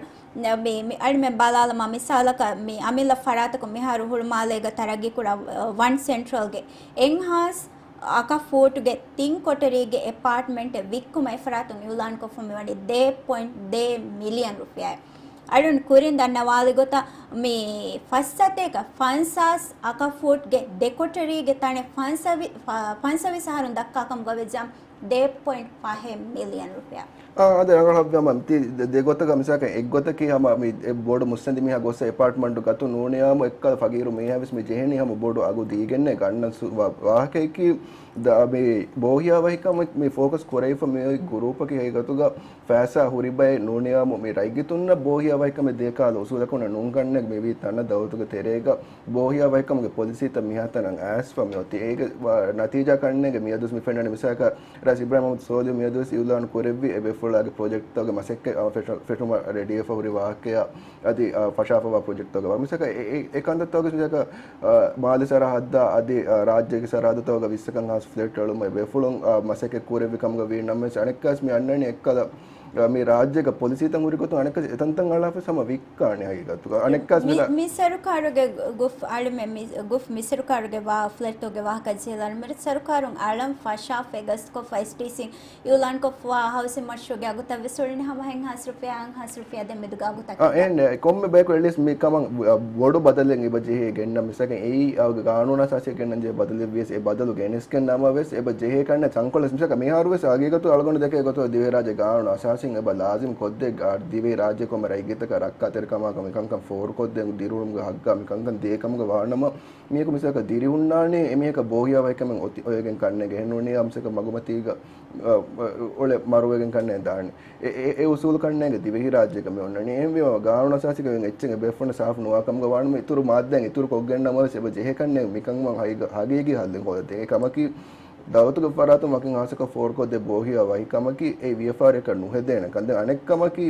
މި، މި އަޅިމެން ބަލާލަމާ މިސާލަކަށް މި އަމިއްލަ ފަރާތަކުން މިހާރު ހުޅުމާލޭގަ ތަރައްގީކުރާ، އަ، ވަން ސެންޓްރަލްގެ އެއްހާސް އަކަ ފޫޓުގެ ތިން ކޮޓަރީގެ އެޕާޓްމަންޓެއް ވިއްކުމަށް އެފަރާތުން އިއުލާންކޮށްފަ މިވަނީ ދޭއް ޕޮއިންޓް ދޭއް މިލިއަން ރުފިޔާއެއް. އަޅުން ކުރިން ދަންނަވާލި ގޮތަށް މި ފަސް ސަތޭކަ ފަންސާސް އަކަ ފޫޓްގެ ދެ ކޮޓަރީގެ ތަނެއް ފަންސަވި-، ފަ-، ފަންސަވީސް އަހަރުން ދައްކާ ކަމުގަ ވެއްޖާމަ ދޭއް ޕޮއިންޓް ފަހެއް މިލިއަން ރުފިޔާ. އާ، އަދި ރަނގަޅަށް ހައްވާ މަން ތި ދެ-، ދެ ގޮތަކަށް މިސާލަކަށް އެއްގޮތަކީ ހަމަ މި އެ ބޮޑު މުއްސަނދި މީހާ ގޮއްސަ އެޕާޓްމަންޓު ގަތު ނޫނިއްޔާމު އެއްކަލަ ފަގީރު މީހާ ވެސް މި ޖެހެނީ ހަމަ ބޮޑު އަގު ދީގެންނޭ ގަންނަ ސު-، ވާ-، ވާހަކަޔަކީ ދ- މި ބޯހިޔާވަހިކަމަށް މި ފޯކަސް ކުރެވިފަ މި ގުރޫޕަކީ ހަގީގަތުގަ ފައިސާ ހުރި ބައެއް ނޫނިޔާމު މި ރައްޔިތުންނަށް ބޯހިޔާވަހިކަމެއް ދޭކާލަ އުސޫލަކުން ނޫންކަންނެ މިވީ ތަނަށް ދައުލަތުގެ ތެރޭގަ ބޯހިޔާވަހިކަމުގެ ޕޮލިސީތައް މިހާތަނަށް އައިސްފަ މިއޮތީ. އޭގެ ވ- ނަތީޖާ ކަންނޭނގެ މިއަދުސް މި ފެންނަނީ މިސާލަކަށް ރައީސް އިބްރާހިމް މުހައްމަދު ސޯލިހު މިއަދުވެސް އިއުލާން ކުރެއްވި އެބޭފުޅާގެ ޕްރޮޖެކްޓްތަކުގެ މަސައްކަތް އަ، ފެށު- ފެށުމަށް ރެޑީވެފަ ހުރި ވާހަކަޔާ އަދި އަ، ފަށާފަވާ ޕްރޮޖެކްޓްތަކުގެ ވާ މިސާލަކަށް އެ، އެ، އެ ކަންތައްތަކުގެ މިސާލަކަށް އަ، މާލެ ސަރަހައްދާ އަދި އަ، ރާއްޖޭގެ ސަރަހައްދުތަކުގަ ވިއްސަކަށް ހާސް ފްލެޓް އެޅުމަށް އެބޭފުޅުން އަ، މަސައްކަތް ކުރެއްވި ކަމުގަ ވީ ނަމަވެސް އަނެއްކާސް މި އަންނަނީ އެއްކަލަ އަ، މި ރާއްޖޭގަ ޕޮލިސީތައް ހުރި ގޮތުން އަނެއްކާސް އެތަންތަން އަޅާފަ ހަމަ ވިއްކާނެ ހަގީގަތުގަ. އަނެއްކާސް މި، މި ސަރުކާރުގެ ގުފް އަޅުމެ މި ގުފް މި ސަރުކާރުގެ ވާ ފްލެޓްތަކުގެ ވާހަކަ ޖެހިލަން މި ސަރުކާރުން އަޅަން ފަށާފަ ގަސްތުކޮށްފަ އެސްޓީސީން އިއުލާންކޮށްފަ ހައުސިން މަޝްރޫގެ އަގުތައް ވެސް އުޅެނީ ހަމަ ހަތް ހާސް ރުފިޔާ، އަށް ހާސް ރުފިޔާ ދެމެދުގެ އަގުތަކެއް. އެންޑް ކޮންމެ ބަޔަކު އެޓްލީސްޓް މި ކަމަށް ބޮޑު ބަދަލެއް އެބަ ޖެހޭ ގެންނަ މިސާލަކަށް އެއީ ގާނޫނާ އަސާސީ ގެންނަން ޖެހޭ ބަދަލެއް ވިޔަސް އެ ބަދަލު ގެނެސްގެން ނަމަވެސް އެބަ ޖެހޭ ކަންނެ ތަންކޮޅެއް މިސާލަކަށް މިހާރު ވެސް ހަގީގަތު އަޅުގަނޑު ދެކޭ ގޮތުގަ ދިވެހިރާއްޖޭ ގާނޫނު އަސާސީން އެބަ ލާޒިމް ކޮށްދޭ ދިވެހިރާއްޖޭ ކޮންމެ ރައްޔިތަކަށް ރައްކާތެރިކަމާ މިކަންކަން ފޯރުކޮށްދޭން ދިރިއުޅުމުގެ ހައްގާ މިކަންކަން ދޭ ކަމުގަ ވާނަމަ މީހަކު މިސާލަކަށް ދިރިހުންނާނީ އެމީހަކަށް ބޯހިޔާވަހިކަމެއް އޮތި އޮވެގެން ކަންނޭނގެ އެހެންނޫނީ މިސާލަކަށް މަގުމަތީގަ އޮޅެ މަރުވެގެން ކަންނޭނގެ ދާނީ. އެ، އެ، އެ އުސޫލު ކަންނޭނގެ ދިވެހިރާއްޖޭގަ މި އޮންނަނީ. އެހެންވީމަ ގާނޫނު އަސާސީގަ އެއްޗެއް އެބޭފުޅުންނަށް ސާފު ނުވާ ކަމުގަ ވާނަމަ އިތުރު މާއްދާއިން އިތުރު ކޮށްގެން ނަމަވެސް އެބަ ޖެހޭ ކަންނޭނގެ މިކަންކަން ހަގީގަ-، ހަގީގީ ހައްލެއް ހޯދަދޭން. އެ ކަމަކީ ދައުލަތުގެ ފަރާތުން ވަކިން ހާއްސަކޮށް ފޯރުކޮށްދޭ ބޯހިޔާ ވަހިކަމަކީ އެ ވިޔަފާރިއަކަށް ނުހެދޭނެ ކަން. ދެން އަނެއް ކަމަކީ،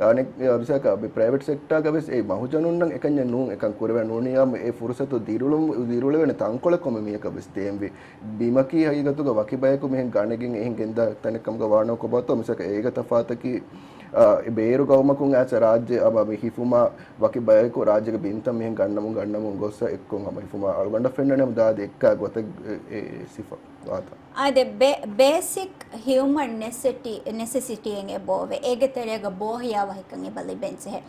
އަނެއް، އަ، މިސާލަކަށް މި ޕްރައިވެޓް ސެކްޓާގަ ވެސް އެ މަހުޖަނުންނަށް އެކަންޏެއް ނޫން އެކަން ކުރެވޭ ނޫނިޔާ އެ ފުރުސަތު ދިރިއުޅުން، ދިރިއުޅެވޭނެ ތަންކޮޅެއް ކޮންމެ މީހަކަށް ވެސް ދޭންވީ. ބިމަކީ ހަގީގަތުގަ ވަކި ބަޔަކު މިހެން ގަނެގެން އެހެން ގެންދާ ތަނެއް ކަމުގަ ވާނަމަ ކޮބާތޯ މިސާލަކަށް އޭގެ ތަފާތަކީ، އަ، އެ ބޭރު ގައުމަކުން އައިސް ރާއްޖެ އަމަ މި ހިފުމާ ވަކި ބަޔަކު ރާއްޖޭގެ ބިންތައް މިހެން ގަންނަމުން ގަންނަމުން ގޮއްސަ އެއްކޮށް ހަމަ ހިފުމާ އަޅުގަނޑަށް ފެންނަނީ ހަމަ ދާދި އެއްކާ ގޮތެއް އެ، އެ ސިފަ ވާތަ. އާދެ، ބޭ-، ބޭސިކް ހިއުމަން ނެސެޓީ-، ނެސެސިޓީއެއް އެބައޮވޭ. އޭގެ ތެރޭގަ ބޯހިޔާ ވަހިކަން އެބަ ލިބެންޖެހޭ.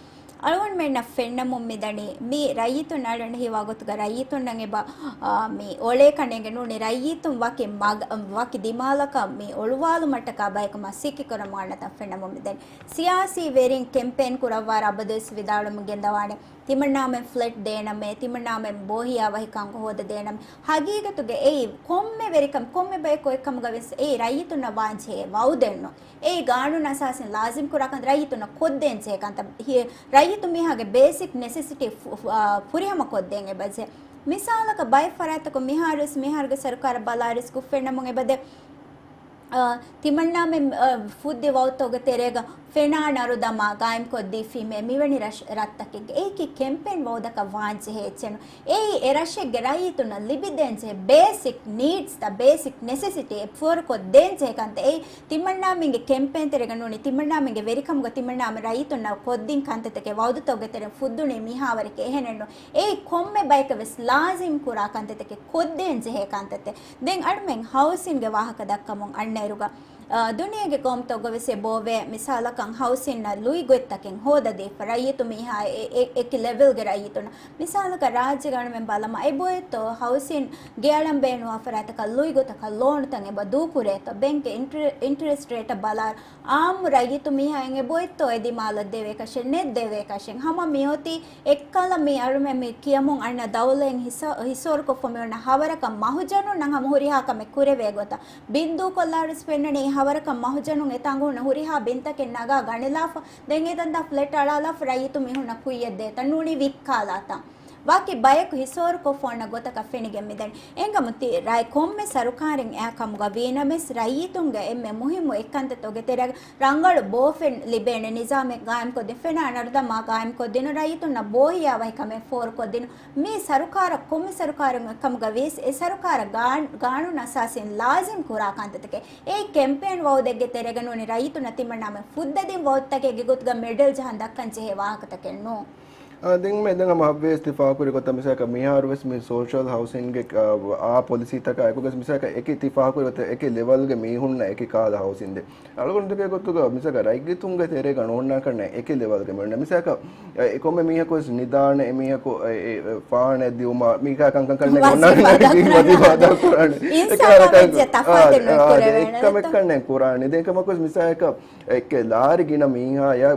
އަޅުގަނޑުމެންނަށް ފެންނަމުން މިދަނީ މީ ރައްޔިތުން އަޅަން ހީވާ ގޮތުގަ ރައްޔިތުންނަށް އެބަ، އާ، މި އޮޅޭ ކަންނޭނގެ ނޫނީ ރައްޔިތުން ވަކި މަގ-، ވަކި ދިމާލަކަށް މި އޮޅުވާލުމަށްޓަކާ ބަޔަކު މަ ސިއްކި ކުރަމުން އަންނަތަން ފެންނަމުން މިދަނީ. ސިޔާސީ ވެރިން ކެމްޕޭން ކުރައްވާއިރު އަބަދުވެސް ވިދާޅުވަމުން ގެންދަވާނެ. ތިމަންނާމެން ފްލެޓް ދޭނަމޭ، ތިމަންނާމެން ބޯހިޔާ ވަހިކަން ހޯދަދޭނަމޭ. ހަގީގަތުގަ އެއީ ކޮންމެ ވެރިކަން، ކޮންމެ ބަޔަކު އެކަމުގަ ވެސް އެއީ ރައްޔިތުންނަށް ވާންޖެހޭ ވައުދެއްނު. އެއީ ގާނޫނު އަސާސިން ލާޒިމް ކުރާ ކަން ރައްޔިތުންނަށް ކޮށްދޭންޖެހޭ ކަންތައް. ހި-، ރައްޔިތު މީހާގެ ބޭސިކް ނެސެސިޓީ ފު-، ފު-، އާ، ފުރިހަމަ ކޮށްދޭން އެބަޖެހޭ. މިސާލަކަށް ބައެއް ފަރާތަކުން މިހާރުވެސް މިހާރުގެ ސަރުކާރަށް ބަލާއިރުވެސް ގުފް ފެންނަމުން އެބަދޭ. އާ، ތިމަންނާމެން، އާ، ފުއްދި ވައުދުތަކުގެ ތެރޭގަ ފެނާ ނަރު ދަމާ ގާއިމްކޮށްދީފީމޭ މިވެނި ރަށް-، ރަށްތަކެއްގެ. އެއީކީ ކެމްޕޭން ވައުދަކަށް ވާންޖެހޭ އެއްޗެއްނު. އެއީ އެ ރަށެއްގެ ރައްޔިތުންނަށް ލިބިދޭންޖެހޭ ބޭސިކް ނީޑްސްތައް، ބޭސިކް ނެސެސިޓީ އެ ފޯރުކޮށްދޭންޖެހޭ ކަންތައް. އެއީ ތިމަންނާމެންގެ ކެމްޕޭން ތެރޭގަ ނޫނީ، ތިމަންނާމެންގެ ވެރިކަމުގަ ތިމަންނާމެން ރައްޔިތުންނަށް ކޮށްދިން ކަންތައްތަކެއް ވައުދުތަކުގެ ތެރެއިން ފުއްދުނީ މިހާވަރެކޭ އެހެނެއްނު. އެއީ ކޮންމެ ބަޔަކަށް ވެސް ލާޒިމް ކުރާ ކަންތައްތަކެއް، ކޮށްދޭން ޖެހޭ ކަންތައްތައް. ދެން އަޅުމެން ހައުސިންގެ ވާހަކަ ދައްކަމުން އަންނައިރުގަ، އަ، ދުނިޔޭގެ ގައުމުތަކުގަ ވެސް އެބައޮވޭ. މިސާލަކަށް ހައުސިންއަށް ލުއި ގޮތްތަކެއް ހޯދަދީފަ ރައްޔިތު މީހާ އެ-، އެ-، އެކި ލެވެލްގެ ރައްޔިތުންނަށް. މިސާލަކަށް ރާއްޖޭގަ އަޅުމެން ބަލަމާ އެބައޮތްތޯ ހައުސިން ގެއަޅަން ބޭނުންވާ ފަރާތަކަށް ލުއި ގޮތަކަށް ލޯނުތައް އެބަ ދޫކުރޭތޯ ބެންކް އިންޓްރެ-، އިންޓްރެސްޓް ރޭޓަށް ބަލާ އާއްމު ރައްޔިތު މީހާއަށް އެބައޮތްތޯ އެ ދިމާލަށް ދެވޭކަށެއް، ނެތް ދެވޭކަށެއް. ހަމަ މިއޮތީ އެއްކަލަ މި އަޅުމެން މި ކިޔަމުން އަންނަ ދައުލައިން ހިސަ-، ހިސޯރުކޮށްފަ މި އޮންނަ ހަވަރަކަށް މަހުޖަނުންނަށް ހަމަ ހުރިހާ ކަމެއް ކުރެވޭ ގޮތަށް. ބިންދޫކޮށްލާރުސް ފެންނަނީ ހަވަރަކަށް މަހުޖަނުން އެތާނގަ ހުންނަ ހުރިހާ ބިންތަކެއް ނަގާ ގަނެލާފަ، ދެން އެތަންތާ ފްލެޓް އަޅާލާފަ ރައްޔިތު މީހުންނަށް ކުއްޔަށް ދޭތަން ނޫނީ ވިއްކާލާތަން. ވަކި ބަޔަކު ހިސޯރުކޮށްފަ އޮންނަ ގޮތަކަށް ފެނިގެން މިދަނީ. އެނގަމު ތި-، ރައި ކޮންމެ ސަރުކާރެއް އެއާ ކަމުގަ ވީނަމަވެސް، ރައްޔިތުންގެ އެންމެ މުހިއްމު އެއްކަންތައްތަކުގެ ތެރޭގަ ރަނގަޅު ބޯފެން ލިބޭނެ ނިޒާމެއް ގާއިމްކޮށްދިނު، ފެނާ ނަރުދަމާ ގާއިމްކޮށްދިނު، ރައްޔިތުންނަށް ބޯހިޔާވަހިކަމެއް ފޯރުކޮށްދިނު. މީ ސަރުކާރަށް ކޮންމެ ސަރުކާރެއް އެކަމުގަ ވިޔަސް، އެ ސަރުކާރަށް ގާ-، ގާނޫނު އަސާސީން ލާޒިމް ކުރާ ކަންތައްތަކެއް. އެއީ ކެމްޕޭން ވައުދެއްގެ ތެރޭގަ ނޫނީ ރައްޔިތުންނަށް ތިމަންނާމެން ފުއްދަދިން ވައުދުތަކެއްގެ ގޮތުގަ މެޑަލް ޖަހަން ދައްކަން ޖެހޭ ވާހަކަތަކެއް ނޫން. އާ، ދެން މެ ދެން ހަމަ ހައްވޭސް ތި ފާހަގަކުރި ގޮތަށް މިސާލަކަށް މިހާރު ވެސް މި ސޯޝަލް ހައުސިންގެ، އާ، އާ ޕޮލިސީތަކާ އެކުގަސް މިސާލަކަށް އެކި ތި ފާހަގަކުރި ގޮތަށް އެކި ލެވަލްގެ މީހުންނަށް އެކި ކާލަ ހައުސިން ދޭ. އަޅުގަނޑު ދެކޭ ގޮތުގަ މިސާލަކަށް ރައްޔިތުންގެ ތެރޭގަ ނޯންނާކަންނެ އެކި ލެވަލްގެ މީހުން. މިސާލަކަށް އެ، އެ ކޮންމެ މީހަކު ވެސް ނިދާނެ އެ މީހަކު އެ، އެ، އެ ފާނެ ދިއުމާ މީކާ ކަންކަން ކަންނެ ވަޒީފާ އޮންނާނެ ދައްކަން. ވަޒީފާ ދައްކަން. އިންސާނާ ވެއްޖެ ތަފާތެއް ނުކުރެވޭނެ. އެއްކަމެއް ކަންނެ ކުރާނެ. ދެން ކަމަކު ވެސް މިސާލަކަށް އެކެ ލާރި ގިނަ މީހާ ޔާ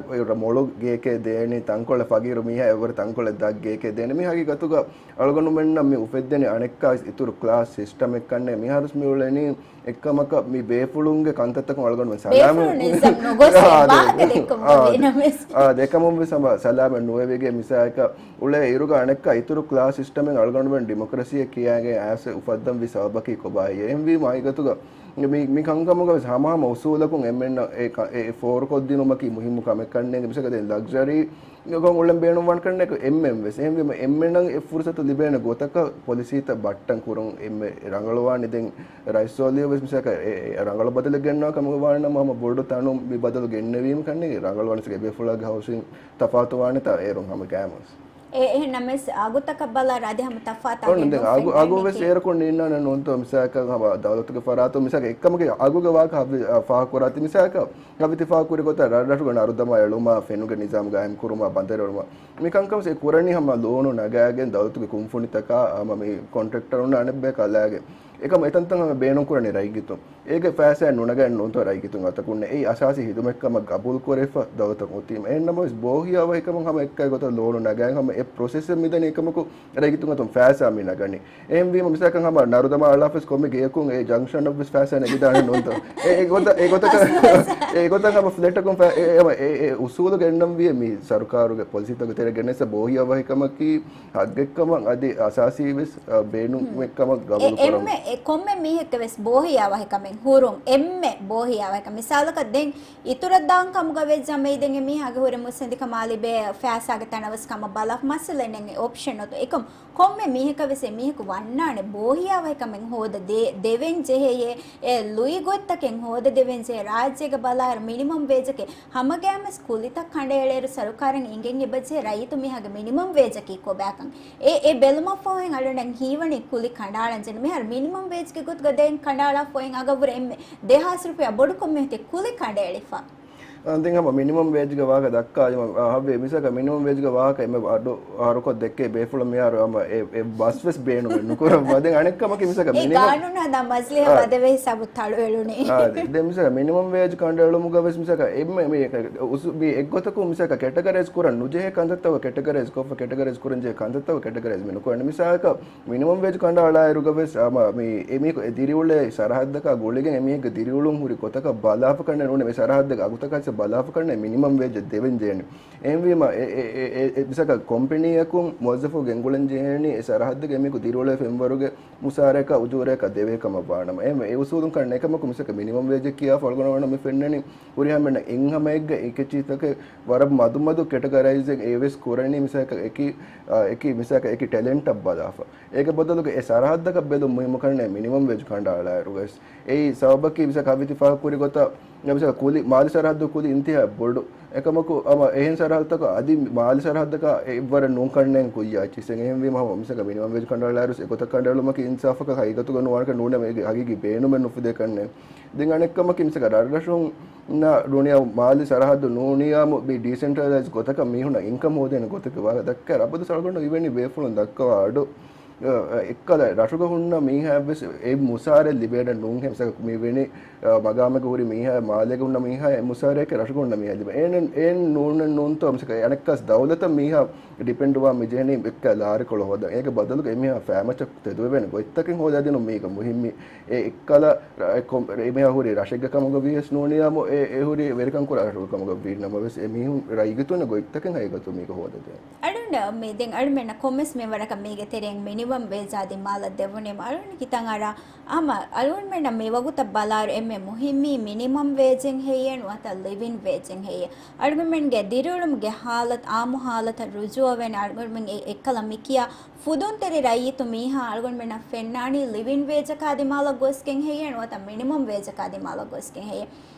މޮޅު ގޭކޭ ދޭނެ ތަންކޮޅެއް ފަގީރު މީހާ ވަރަށް ތަންކޮޅެއް ދާ ގެއެކޭ ދޭނެ. މިހާގެ ގޮތުގަ އަޅުގަނޑުމެންނަށް މި އުފެއްދެނީ އަނެއްކާ އިތުރު ކްލާސް ސިސްޓަމެއްކަންނޭ. މިހާރުސް މި އުޅެނީ އެއްކަމަކަށް މި ބޭފުޅުންގެ ކަންތައްތަކުން އަޅުގަނޑުމެން ސަލާމަތް ބޭފުޅުން އެއްޒަމް ނުގޮސް އާ، ދެ-، ބާކަ ދެއްކުމުގަ އާ، ދެ-، ވީނަމަވެސް. އާ، ދެކަމުން ވެސް ހަމަ ސަލާމަތް ނުވެވިގެން މިސާލަކަށް އުޅޭ އިރުގަ އަނެއްކާ އިތުރު ކްލާސް ސިސްޓަމެއް އަޅުގަނޑުމެން ޑިމޮކްރަސީއެއް ކިޔާގެން އައިސް އުފައްދަންވީ ސަބަބަކީ ކޮބާހޭ؟ އެހެންވީމަ ހަގީގަތުގަ މި، މި ކަންކަމުގަ ވެސް ހަމަހަމަ އުސޫލަކުން އެންމެންނަށް އެ ކަ-، އެ ފޯރުކޮށްދިނުމަކީ މުހިއްމު ކަމެއްކަންނޭނގެ. މިސާލަކަށް ދެން ލަގްޒަރީ ގޮތުން އުޅެން ބޭނުންވާނެ ކަންނޭނގެ އެންމެން ވެސް. އެހެންވީމަ އެންމެނަށް އެ ފުރުސަތު ލިބޭނެ ގޮތަކަށް ޕޮލިސީތައް ބައްޓަން ކުރުން އެންމެ ރަނގަޅުވާނެ. ދެން ރައީސް ސޯލިހު ވެސް މިސާލަކަށް އެ، އެ ރަނގަޅު ބަދަލެއް ގެންނަވާ ކަމުގަ ވާނަމަ ހަމަ ބޮޑު ތަނުން މި ބަދަލު ގެންނެވީމަ ކަންނޭނގެ ރަނގަޅުވާނެ. އެބޭފުޅާގެ ހައުސިން ތަފާތުވާނެތާ އޭރުން ހަމަ ގައިމުވެސް. އެ، އެހެން ނަމަވެސް އަގުތަކަށް ބަލާ ރަދެ ހަމަ ތަފާތާ އޮން ދެން އަގު، އަގު ވެސް ފެންނަނީކީ. އޭރަކުން ނީންނާނެ ނޫންތޯ މިސާލަކަށް ހަމަ ދައުލަތުގެ ފަރާތުން މިސާލަކަށް އެއްކަމަކީ އަގުގެ ވާހަކަ ހަ-، ފާހަގަކުރާތީ މިސާލަކަށް ހަވިތި ފާހަގަކުރި ގޮތަށް ރަށްރަށުގެ ނަރުދަމާ އެޅުމާ، ފެނުގެ ނިޒާމް ގާއިމްކުރުމާ، ބަނދަރު އެޅުމާ، މި ކަންކަން ވެސް އެ ކުރަނީ ހަމަ ލޯނު ނަގާގެން ދައުލަތުގެ ކުންފުނިތަކާ ހަމަ މި ކޮންޓްރެކްޓަރުންނާ އަނެއްބަޔަކާ ލާގެން. އެކަމަ އެތަންތަން ހަމަ ބޭނުންކުރަނީ ރައްޔިތުން. އޭގެ ފައިސާ ނުނަގަން ނޫންތޯ ރައްޔިތުން އަތަކުންނެ އެއީ އަސާސީ ހިދުމަތްކަމަށް ގަބޫލުކުރެވިފަ ދައުލަތަށް އޮތީމަ. އެހެން ނަމަވެސް ބޯހިޔާވަހިކަމުން ހަމަ އެއްކައި ގޮތަށް ލޯނު ނަގައި ހަމަ އެ ޕްރޮސެސްއެއް މިދަނީ އެކަމަކު ރައްޔިތުން އަތުން ފައިސާ މި ނަގަނީ. އެހެންވީމަ މިސާލަކަށް ހަމަ ނަރުދަމާ އަޅާފަސް ކޮންމެ ގެޔަކުން އެ ޖަންކްޝަނަށް ވެސް ފައިސާ ނެގިދާނެ ނޫންތޯ؟ އެ، އެ ގޮތަށް، އެ ގޮތަކަށް، އެ ގޮތަށް ހަމަ ފްލެޓަކުން ފަ-، އެ، އެ، އެ، އެ އުސޫލު ގެންނަންވީ މި ސަރުކާރުގެ ޕޮލިސީތަކުގެ ތެރޭ ގެނެސް ބޯހިޔާވަހިކަމަކީ ހައްގެއްކަމަށް އަދި އަސާސީ ވެސް، އަ، ބޭނުމެއްކަމަށް ގަބޫލު ކުރަމުން. އެ، އެންމެ، އެ ކޮންމެ މީހެއްގެ ވެސް ބޯހިޔާވަހިކަމެއް ހުރުން، އެންމެ ބޯހިޔާވަހިކަން. މިސާލަކަށް ދެން އިތުރަށް ދާން ކަމުގަ ވެއްޖަ މެއި ދެން އެ މީހާގެ ހުރެ މުއްސަނދިކަމާ ލިބޭ ފައިސާގެ ތަނަވަސް ކަމަށް ބަލާ މައްސަލައެއް ނެތް އޮޕްޝަން އޮތު. އެކަމް ކޮންމެ މީހަކަށް ވެސް އެ މީހަކު ވަންނާނެ ބޯހިޔާވަހިކަމެއް ހޯދަ ދޭ-، ދެވެން ޖެހެޔޭ، އެ ލުއިގޮތްތަކެއް ހޯދަ ދެވެން ޖެހޭ. ރާއްޖޭގަ ބަލާއިރު މިނިމަމް ވޭޖަކީ ހަމަގައިމުވެސް ކުލިތައް ކަނޑައެޅޭއިރު ސަރުކާރަށް އިނގެން އެބަޖެހޭ ރައްޔިތު މީހާގެ މިނިމަމް ވޭޖަކީ ކޮބާކަން. އެ، އެ ބެލުމަށްފަހު އަޅުގަނޑަށް ހީވަނީ ކުލި ކަނޑައަޅަން ޖެހޭ. މިހާރު މިނިމަމް ވޭޖްގެ ގޮތުގަ ދެން ކަނޑައަޅާފަހު އަގަށްވުރެ އެންމެ ދެހާސް ރުފިޔާ ބޮޑު ކޮންމެ ހިތި ކުލި ކަނޑައެޅިފަ. އަ، ދެން ހަމަ މިނިމަމް ވޭޖްގެ ވާހަކަ ދައްކާލީމަ، އަ، ހައްވޭ މިސާލަކަށް މިނިމަމް ވޭޖްގެ ވާހަކަ އެންމެ އަޑު އަހަރުކޮށް ދެއްކޭ ބޭފުޅުން މިހާރު ހަމަ އެ، އެ ބަސް ވެސް ބޭނުމެއް ނުކުރަން. ދެން އަނެއް ކަމަކީ މިސާލަކަށް އެ މިނިމަމް ގާނޫނާ ދާ މަޖިލީހަށް އާ. ވަދެވޭ ހިސާބު ތަޅުއެޅުނީ. އާ، ދެ-، ދެން މިސާލަކަށް މިނިމަމް ވޭޖް ކަނޑައެޅުމުގަ ވެސް މިސާލަކަށް އެންމެ މި އުސު-، މި އެއްގޮތަކުން މިސާލަކަށް ކެޓަގަރައިޒް ކުރަން ނުޖެހޭ ކަންތައްތައް ކެޓަގަރައިޒް ކޮށްފަ، ކެޓަގަރައިޒް ކުރަން ޖެހޭ ކަންތައްތައް ކެޓަގަރައިޒް މި ނުކުރަނީ. މިސާލަކަށް މިނިމަމް ވޭޖް ކަނޑައަޅާއިރުގަ ވެސް ހަމަ މި އެމީހަކު އެ ދިރިއުޅޭ ސަރަހައްދަކާ ގުޅިގެން އެމީހެއްގެ ދިރިއުޅުން ހުރި ގޮތަކަށް ބަލާފަ ކަންނޭ ނޫނީ މި ސަރަހައްދެއްގެ އަގުތަކަށް ބަލާފަ ކަންނޭ މިނިމަމް ވޭޖެއް ދެވެން ޖެހެނީ. އެހެންވީމަ އެ، އެ، އެ، އެ، މިސާލަކަށް ކޮމްޕެނީއަކުން މުވައްޒަފަކު ގެންގުޅެން ޖެހޭނީ އެ ސަރަހައްދެއްގެ އެމީހަކު ދިރިއުޅޭ ފެންވަރުގެ މުސާރައަކާ އުޖޫރައަކާ ދެވޭ ކަމަށް ވާނަމަ. އެހެންވެ އެ އުސޫލުން ކަންނޭ އެކަމަކު މިސާލަކަށް މިނިމަމް ވޭޖެއް ކިޔާފަ އަޅުގަނޑުމެންނަށް މި ފެންނަނީ ހުރިހާ އެންމެންނަށް އެއްހަމައެއްގަ އެކައްޗިތަކެއް ވަރަށް މަދުމަދު ކެޓަގަރައިޒެއް އެ ވެސް ކުރަނީ މިސާލަކަށް އެކި، އާ، އެކި މިސާލަކަށް އެކި ޓެލެންޓަށް ބަލާފަ. އޭގެ ބަދަލުގަ އެ ސަރަހައްދަކަށް ބެލުން މުހިއްމު ކަންނޭ މިނިމަމް ވޭޖް ކަނޑައަޅާއިރު ވެސް. އެއީ ސަބަބަކީ މިސާލަކަށް ހަވީތި ފާހަގަކުރި ގޮތަށް، މިސާލަކަށް ކުލި، މާލެ ސަރަހައްދު ކުލި އިންތިހާ ބޮޑު. އެކަމަކު ހަމަ އެހެން ސަރަހައްދުތަކަށް އަދި މާލެ ސަރަހައްދަކާ އެއްވަރަށް ނޫން ކަންނޭނގެ ކުއްޔަށް އެއްޗިސް. އެހެންވީމަ ހަމަ މިސާލަކަށް މިނިމަމް ވޭޖް ކަނޑައަޅާއިރު ވެސް އެގޮތަށް ކަނޑައެޅުމަކީ އިންސާފަކަށް ހަގީގަތުގަ ނުވާނެކަން ނޫނީ އޭގެ ހަގީގީ ބޭނުމެއް ނުފުދޭ ކަންނޭނގެ. ދެން އަނެއްކަމަކީ މިސާލަކަށް ރަށްރަށުންނަށް ނޫނީ މާލެ ސަރަހައްދު ނޫނީމު މި ޑީސެންޓްރަލައިޒް ގޮތަކަށް މީހުންނަށް އިންކަމް ހޯދޭނެ ގޮތެއްގެ ވާހަކަ ދައްކާ އަބަދު އަޅުގަނޑު އިވެނީ ބޭފުޅުން ދައްކަވާ އަޑު، އެއްކަލަ ރަށުގަ ހުންނަ މީހާއެއްވެސް އެ މުސާރަ ލިބޭނެ ނޫން ހެން މިސާލަކަށް މިވެނި، އަ، މަގާމެއްގަ ހުރި މީހާ، މާލޭގަ ހުންނަ މީހާ އެ މުސާރައެކޭ ރަށުގަ ހުންނަ މީހާ ލިބޭ. އޭނެ-، އޭން ނޫނެއް ނޫންތޯ މިސާލަކަށް އަނެއްކާސް ދައުލަތަށް މީހާ ޑިޕެންޑްވާ މިޖެހެނީ އެއްކަ ލާރިކޮޅު ހޯދަން. އޭގެ ބަދަލުގަ އެމީހާ ފައިމައްޗަށް ތެދުވެވޭނެ ގޮތްތަކެއް ހޯދާދިނުން މީގަ މުހިއްމީ. އެ އެއްކަލަ ރަ-، އެ ކޮ-، އެމީހާ ހުރީ ރަށެއްގެ ކަމުގަ ވިޔަސް ނޫނިޔާމު އެ، އެ ހުރީ ވެރިކަން ކުރާ ރަށުގެ ކަމުގަ ވީ ނަމަވެސް އެ މީހުން ރައްޔިތުންނަށް ގޮތްތަކެއް ހަގީގަތު މީގަ ހޯދަދޭނެ. އަޅުން މި ދެން އަޅުމެންނަށް ކޮންމެސް މިންވަރަކަށް މީގެ ތެރެއިން މިނިމަމް ވޭޖާ ދިމާލަށް ދެވުނީމަ އަޅުން ކިތަން އަރާ ހަމަ އަޅުގަނޑުމެންނަށް މި ވަގުތަށް ބަލާއިރު އެންމެ މުހިއްމީ މިނިމަމް ވޭޖެއް ހެއްޔޭ ނުވަތަ ލިވިން ވޭޖެއް ހެއްޔޭ؟ އަޅުގަނޑުމެންގެ ދިރިއުޅުމުގެ ހާލަތު، އާއްމު ހާލަތަށް ރުޖޫއަވެން އަޅުގަނޑުމެން އެ-، އެއްކަލަ މިކިޔާ ފުދުންތެރި ރައްޔިތު މީހާ އަޅުގަނޑުމެންނަށް ފެންނާނީ ލިވިން ވޭޖަކާ ދިމާލަށް ގޮސްގެން ހެއްޔޭ ނުވަތަ މިނިމަމް ވޭޖަކާ ދިމާލަށް ގޮސްގެން ހެއްޔޭ؟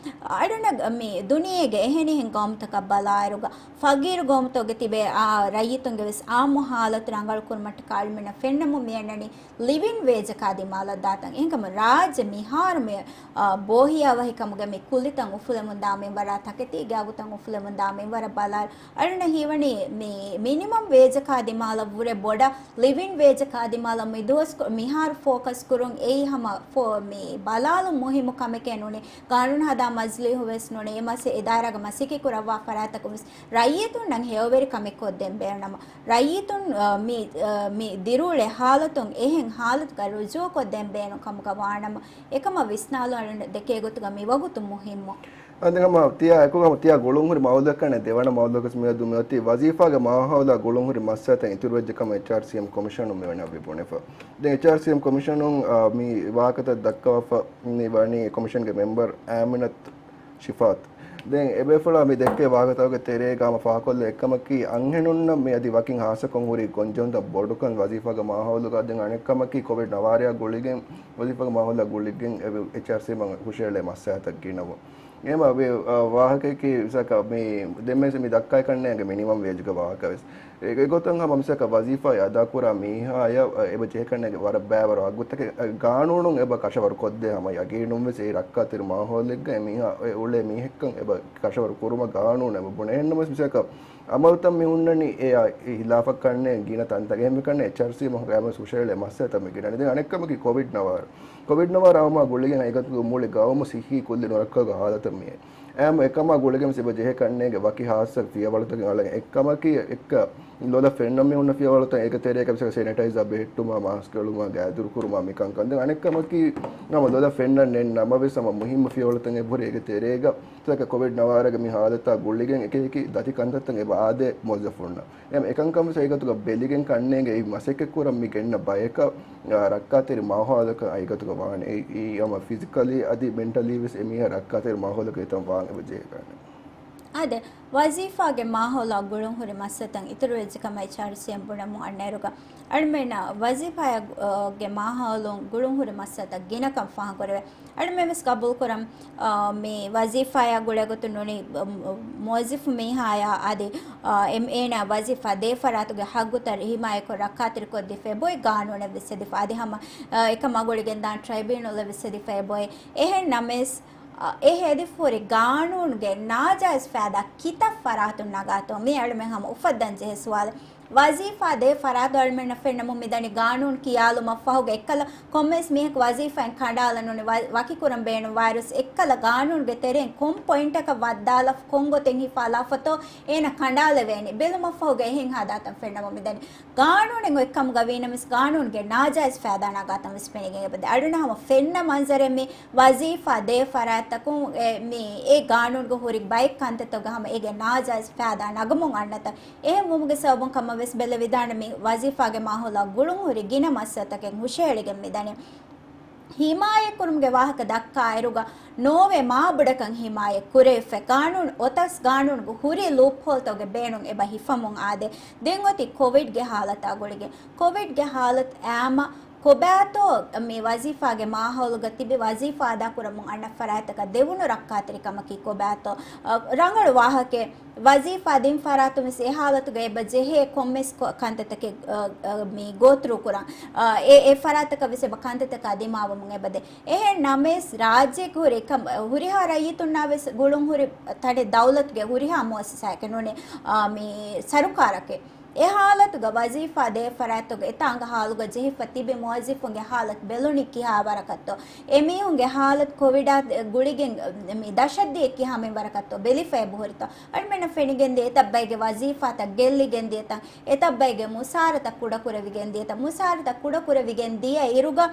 އަޅުނަ މި ދުނިޔޭގެ އެހެނިހެން ގައުމުތަކަށް ބަލާއިރުގަ ފަގީރު ގައުމުތަކުގެ ތިބޭ އާ ރައްޔިތުންގެ ވެސް އާއްމު ހާލަތު ރަނގަޅު ކުރުމަށްޓަކާ އަޅުމެންނަށް ފެންނަމުން މިއަންނަނީ ލިވިން ވޭޖަކާ ދިމާލަށް ދާތަން. އެހެންކަމުން ރާއްޖެ މިހާރު މި، އާ، ބޯހިޔާވަހިކަމުގެ މި ކުލިތައް އުފުލެމުންދާ މިންވަރާ، ތަކެތީގެ އަގުތައް އުފުލެމުންދާ މިންވަރަށް ބަލާއިރު، އަޅުން ހީވަނީ މި މިނިމަމް ވޭޖަކާ ދިމާލަށްވުރެ ބޮޑަށް ލިވިން ވޭޖަކާ ދިމާލަށް މިދުވަސް ކު-، މިހާރު ފޯކަސް ކުރުން އެއީ ހަމަ ފޯ-، މި ބަލާލުން މުހިއްމު ކަމެކޭ ނޫނީ. ގާނޫނު ހަދާ މަޖިލީހު ވެސް ނޫނީ، އެ މަސް އެ ދާއިރާގަ މަސައްކަތް ކުރައްވާ ފަރާތްތަކުން ވެސް ރައްޔިތުންނަށް ހެޔޮވެރި ކަމެއް ކޮށްދޭން ބޭނުން. ރައްޔިތުން، އަ، މި، އަ، މި ދިރިއުޅޭ ހާލަތުން އެހެން ހާލަތުގަ ރުޖޫޢަކޮށްދޭން ބޭނުން ކަމުގަ ވާނަމަ، އެކަމަށް ވިސްނާލުން ދެކޭ ގޮތުގަ މި ވަގުތު މުހިއްމު. އަދި ހަމަ ތިޔާ އެކު ހަމަ ތިޔާ ގުޅުންހުރި މައުލޫއަކަށް ދެވަނަ މައުލޫއަކަސް މިއަދު މިއޮތީ ވަޒީފާގެ މާހައުލާ ގުޅުންހުރި މައްސަލަތައް އިތުރުވެއްޖެ ކަމަށް އެޗްއާރްސީއެމް ކޮމިޝަނުން މިވަނީ ބުނެފަ. ދެން އެޗްއާރްސީއެމް ކޮމިޝަނުން، އާ، މި ވާހަކަތައް ދައްކަވާފަ މި ވަނީ ކޮމިޝަންގެ މެމްބަރ އާމިނަތު ޝިފާތު. ދެން އެބޭފުޅާ މި ދެއްކޭ ވާހަކަތަކުގެ ތެރޭގަ ހަމަ ފާހަގަކޮށްލި އެއްކަމަކީ، އަންހެނުންނަށް މި އަދި ވަކިން ހާއްސަކޮށް ހުރި ގޮންޖެހުންތައް ބޮޑުކަން ވަޒީފާގެ މާހައުލުގަ. ދެން އަނެއްކަމަކީ، ކޮވިޑް ނަވާރަޔާ ގުޅިގެން ވަޒީފާގެ މާހައުލާ ގުޅިގެން އެ އެޗްއާރްސީއެމް ހުށައެޅޭ މައްސަލަތައް ގިނަވުން. އެމަ ވި-، އަ، ވާހަކައަކީ މިސާލަކަށް މި ދެންމެސް މި ދައްކާކަންނޭގެ މިނިމަމް ވޭޖްގެ ވާހަކަވެސް. އެ، އެގޮތުން ހަމަ މިސާލަކަށް ވަޒީފާ އަދާކުރާ މީހާޔަށް، އަ، އެބަ ޖެހޭކަންނޭގެ ވަރަށް ބައިވަރު އަގުތަކެއް، އަ، ގާނޫނުން އެބަ ކަށަވަރު ކޮށްދޭ ހަމަ ޔަގީނުންވެސް އެ ރައްކާތެރި މާހައުލެއްގަ އެ މީހާ އެ އުޅޭ މީހެއްކަން އެބަ ކަށަވަރު ކުރުމަށް ގާނޫނު އެބަ ބުނޭ. އެހެންނަމަވެސް މިސާލަކަށް އަމަލުތައް މި ހުންނަނީ އެ އާ އެ ހިލާފަށް ކަންނޭނގެ ގިނަ ތަންތަން. އެހެންވެ ކަންނޭނގެ އެޗްއާރްސީއެމް ހުށައެޅޭ މައްސަލަތައް މި ގިނަނީ. ދެން އަނެއްކަމަކީ ކޮވިޑް ނަވާރަ. ކޮވިޑް ނަވާރަ އައުމާ ގުޅިގެން އެގޮތުގަ މުޅި ގައުމު ސިއްހީ ކުއްލި ނުރައްކާގެ ހާލަތަށް މިއައީ. އެހެން އެކަމާ ގުޅިގެން ވެސް އެބަ ޖެހޭ ކަންނޭނގެ ވަކި ހާއްސަ ފިޔަވަޅުތަކެއް އަޅަން. އެއްކަމަކީ އެއްކަ ލޮލަށް ފެންނަން މި ހުންނަ ފިޔަވަޅުތައް އޭގެ ތެރޭގަ މިސާލަކަށް ސެނިޓައިޒާ ބެހެއްޓުމާ، މާސްކް އެޅުމާ، ގާތްދުރުކުރުމާ މިކަންކަން. ދެން އަނެއްކަމަކީ ހަމަ ލޮލަށް ފެންނަން ނެތް ނަމަވެސް ހަމަ މުހިއްމު ފިޔަވަޅުތައް އެބަހުރި އޭގެ ތެރޭގަ މިސާލަކަށް ކޮވިޑް ނަވާރަގެ މި ހާލަތާ ގުޅިގެން އެކި އެކި ދަތި ކަންތައްތައް އެބަ އާދޭ މުވައްޒަފުންނަށް. އެހެން އެކަންކަން ވެސް އެގޮތުގަ ބެލިގެން ކަންނޭނގެ އެ މަސައްކަތް ކުރަން މި ގެންނަ ބަޔަކަށް، އާ، ރައްކާތެރި މާހައުލަކަށް އެގޮތުގަ ވާނެ. އެ، އެ ހަމަ ފިޒިކަލީ އަދި މެންޓަލީ ވެސް އެ މީހާ ރައްކާތެރި މާހައުލަކަށް އެތަން ވާން އެބަ ޖެހޭ ކަންނޭނގެ. އާދެ، ވަޒީފާގެ މާހައުލާ ގުޅުންހުރި މައްސަތައް އިތުރުވެއްޖެ ކަމަށް އެޗްއާރްސީއެމް ބުނަމުން އަންނައިރުގަ، އަޅުމެންނަށް ވަޒީފާގެ މާހައުލުން ގުޅުންހުރި މައްސަތައް ގިނަކަން ފާހަގަކުރެވޭ. އަޅުމެން ވެސް ގަބޫލުކުރަން، އާ، މި ވަޒީފާއާ ގުޅޭގޮތުން ނޫނީ، މު-، މުވައްޒަފު މީހާޔާ އަދި، އާ، އެމް-، އޭނާ ވަޒީފާ ދޭ ފަރާތުގެ ހައްގުތައް ހިމާޔަތްކޮށް ރައްކާތެރިކޮށްދީފަ އެބޮތް ގާނޫނެއް ވެސް ހެދިފަ. އަދި ހަމަ، އާ، އެކަމާ ގުޅިގެންދާން ޓްރައިބިއުނަލެއް ވެސް ހެދިފަ އެބޮތް. އެހެން ނަމަވެސް، އާ، އެ ހެދިފަހުރި ގާނޫނުގެ ނާޖާއިޒް ފައިދާ ކިތައް ފަރާތުން ނަގާތޯ؟ މީ އަޅުމެން ހަމަ އުފައްދަން ޖެހޭ ސުވާލެއް. ވަޒީފާ ދޭ ފަރާތު އަޅުމެންނަށް ފެންނަމުން މިދަނީ ގާނޫނު ކިޔާލުމަށްފަހުގަ އެއްކަލަ ކޮންމެސް މީހަކު ވަޒީފާއިން ކަނޑާލަން ނޫނީ ވަ-، ވަކިކުރަން ބޭނުން ވާއިރުވެސް އެއްކަލަ ގާނޫނުގެ ތެރެއިން ކޮން ޕޮއިންޓަކަށް ވައްދާލާފަ ކޮން ގޮތެއް ހިފާލާފަތޯ އޭނަ ކަނޑާލެވޭނީ. ބެލުމަށްފަހުގަ އެހެން ހާދާތައް ފެންނަމުން މިދަނީ. ގާނޫނެއް އޮތްކަމުގަ ވީނަމަވެސް ގާނޫނުގެ ނާޖާއިޒް ފައިދާ ނަގާތަން ވެސް ފެނިގެން އެބަދޭ. އަޅުނަ ހަމަ ފެންނަ މަންޒަރެއް މި ވަޒީފާ ދޭ ފަރާތްތަކުން އެ މި އެ ގާނޫނުގަ ހުރި ބައެއް ކަންތައްތަކުގަ ހަމަ އޭގެ ނާޖާއިޒް ފައިދާ ނަގަމުން އަންނަތަން. އެހެން ވުމުގެ ސަބަބުން ކަމަށް ވެސް ބެލެވިދާނެ މި ވަޒީފާގެ މާހައުލާ ގުޅުންހުރި ގިނަ މައްސަލަތަކެއް ހުށަހެޅިގެން މިދަނީ. ހިމާޔަތްކުރުމުގެ ވާހަކަ ދައްކާއިރުގަ ނޯވޭ މާބޮޑަކަށް ހިމާޔަތް ކުރެވިފަ. ގާނޫނު އޮތަސް ގާނޫނުގެ ހުރި ލޫޕްހޯލްތަކުގެ ބޭނުން އެބަ ހިފަމުން އާދޭ. ދެން އޮތީ ކޮވިޑްގެ ހާލަތާ ގުޅިގެން. ކޮވިޑްގެ ހާލަތު އާމަ ކޮބާތޯ މި ވަޒީފާގެ މާހައުލުގަ ތިބި ވަޒީފާ އަދާކުރަމުން އަންނަ ފަރާތްތަކަށް ދެވުނު ރައްކާތެރިކަމަކީ ކޮބާތޯ؟ އަ، ރަނގަޅު ވާހަކައެއް. ވަޒީފާ ދިން ފަރާތުން ވެސް އެ ހާލަތުގަ އެބަ ޖެހޭ ކޮންމެސް ކޮ-، ކަންތައްތަކެއް، އަ، އަ، މި ގޯތްރޫ ކުރަން. އަ، އެ، އެ ފަރާތަކަށް ވެސް އެބަ ކަންތައްތަކާ ދިމާވަމުން އެބަދޭ. އެހެން ނަމަވެސް ރާއްޖޭގެ ހުރި ކަމް، ހުރިހާ ރައްޔިތުންނާ ވެސް ގުޅުން ހުރި ތަނެއް ދައުލަތުގެ ހުރިހާ މުއައްސަސާއެކޭ ނޫނީ، އަ، މި ސަރުކާރަކޭ. އެ ހާލަތުގަ ވަޒީފާ ދޭ ފަރާތުގަ އެތާނގަ ހާލުގަ ޖެހިފަ ތިބި މުވައްޒަފުންގެ ހާލަތު ބެލުނީ ކިހާ ވަރަކަށްތޯ؟ އެމީހުންގެ ހާލަތު ކޮވިޑާ ގުޅިގެން މި ދަށަށްދިޔަ ކިހާ މިންވަރަކަށްތޯ ބެލިފަ އެބަހުރިތޯ؟ އަޅުމެންނަށް ފެނިގެންދިޔަ އެތައް ބައެއްގެ ވަޒީފާތައް ގެއްލިގެންދިޔަތަން، އެތައް ބައެއްގެ މުސާރަތައް ކުޑަކުރެވިގެންދިޔަތަން، މުސާރަތައް ކުޑަކުރެވިގެން ދިޔަ އިރުގަ،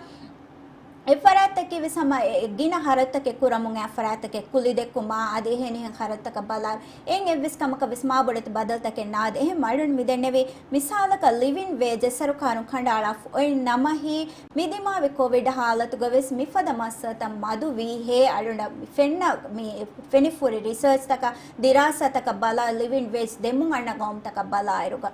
އެއްފަރާތްތަކީ ވެސް ހަމަ އެ، އެ ގިނަ ހަރަދުތަކެއް ކުރަމުން އެއްފަރާތްތަކެއް ކުލިދެއްކުމާ އަދި އެހެނިހެން ހަރަދުތަކަށް ބަލާ، އެއް އެއްވެސް ކަމަކަށް ވެސް މާބޮޑެތި ބަދަލުތަކެއް ނާދެ. އެހެން އަޅުން މިދެންނެވި މިސާލަކަށް ލިވިން ވޭޖެއް ސަރުކާރުން ކަނޑައަޅާފަ އޮތް ނަމަ ހީ މި ދިމާވި ކޮވިޑް ހާލަތުގަ ވެސް މިފަދަ މައްސަލަތައް މަދު ވީހޭ އަޅުން ފެންނަ މި ފެނިފުރި ރިސާޗްތަކަށް ދިރާސާތަކަށް ބަލާ ލިވިން ވޭޖް ދެމުން އަންނަ ގައުމުތަކަށް ބަލާއިރުގަ.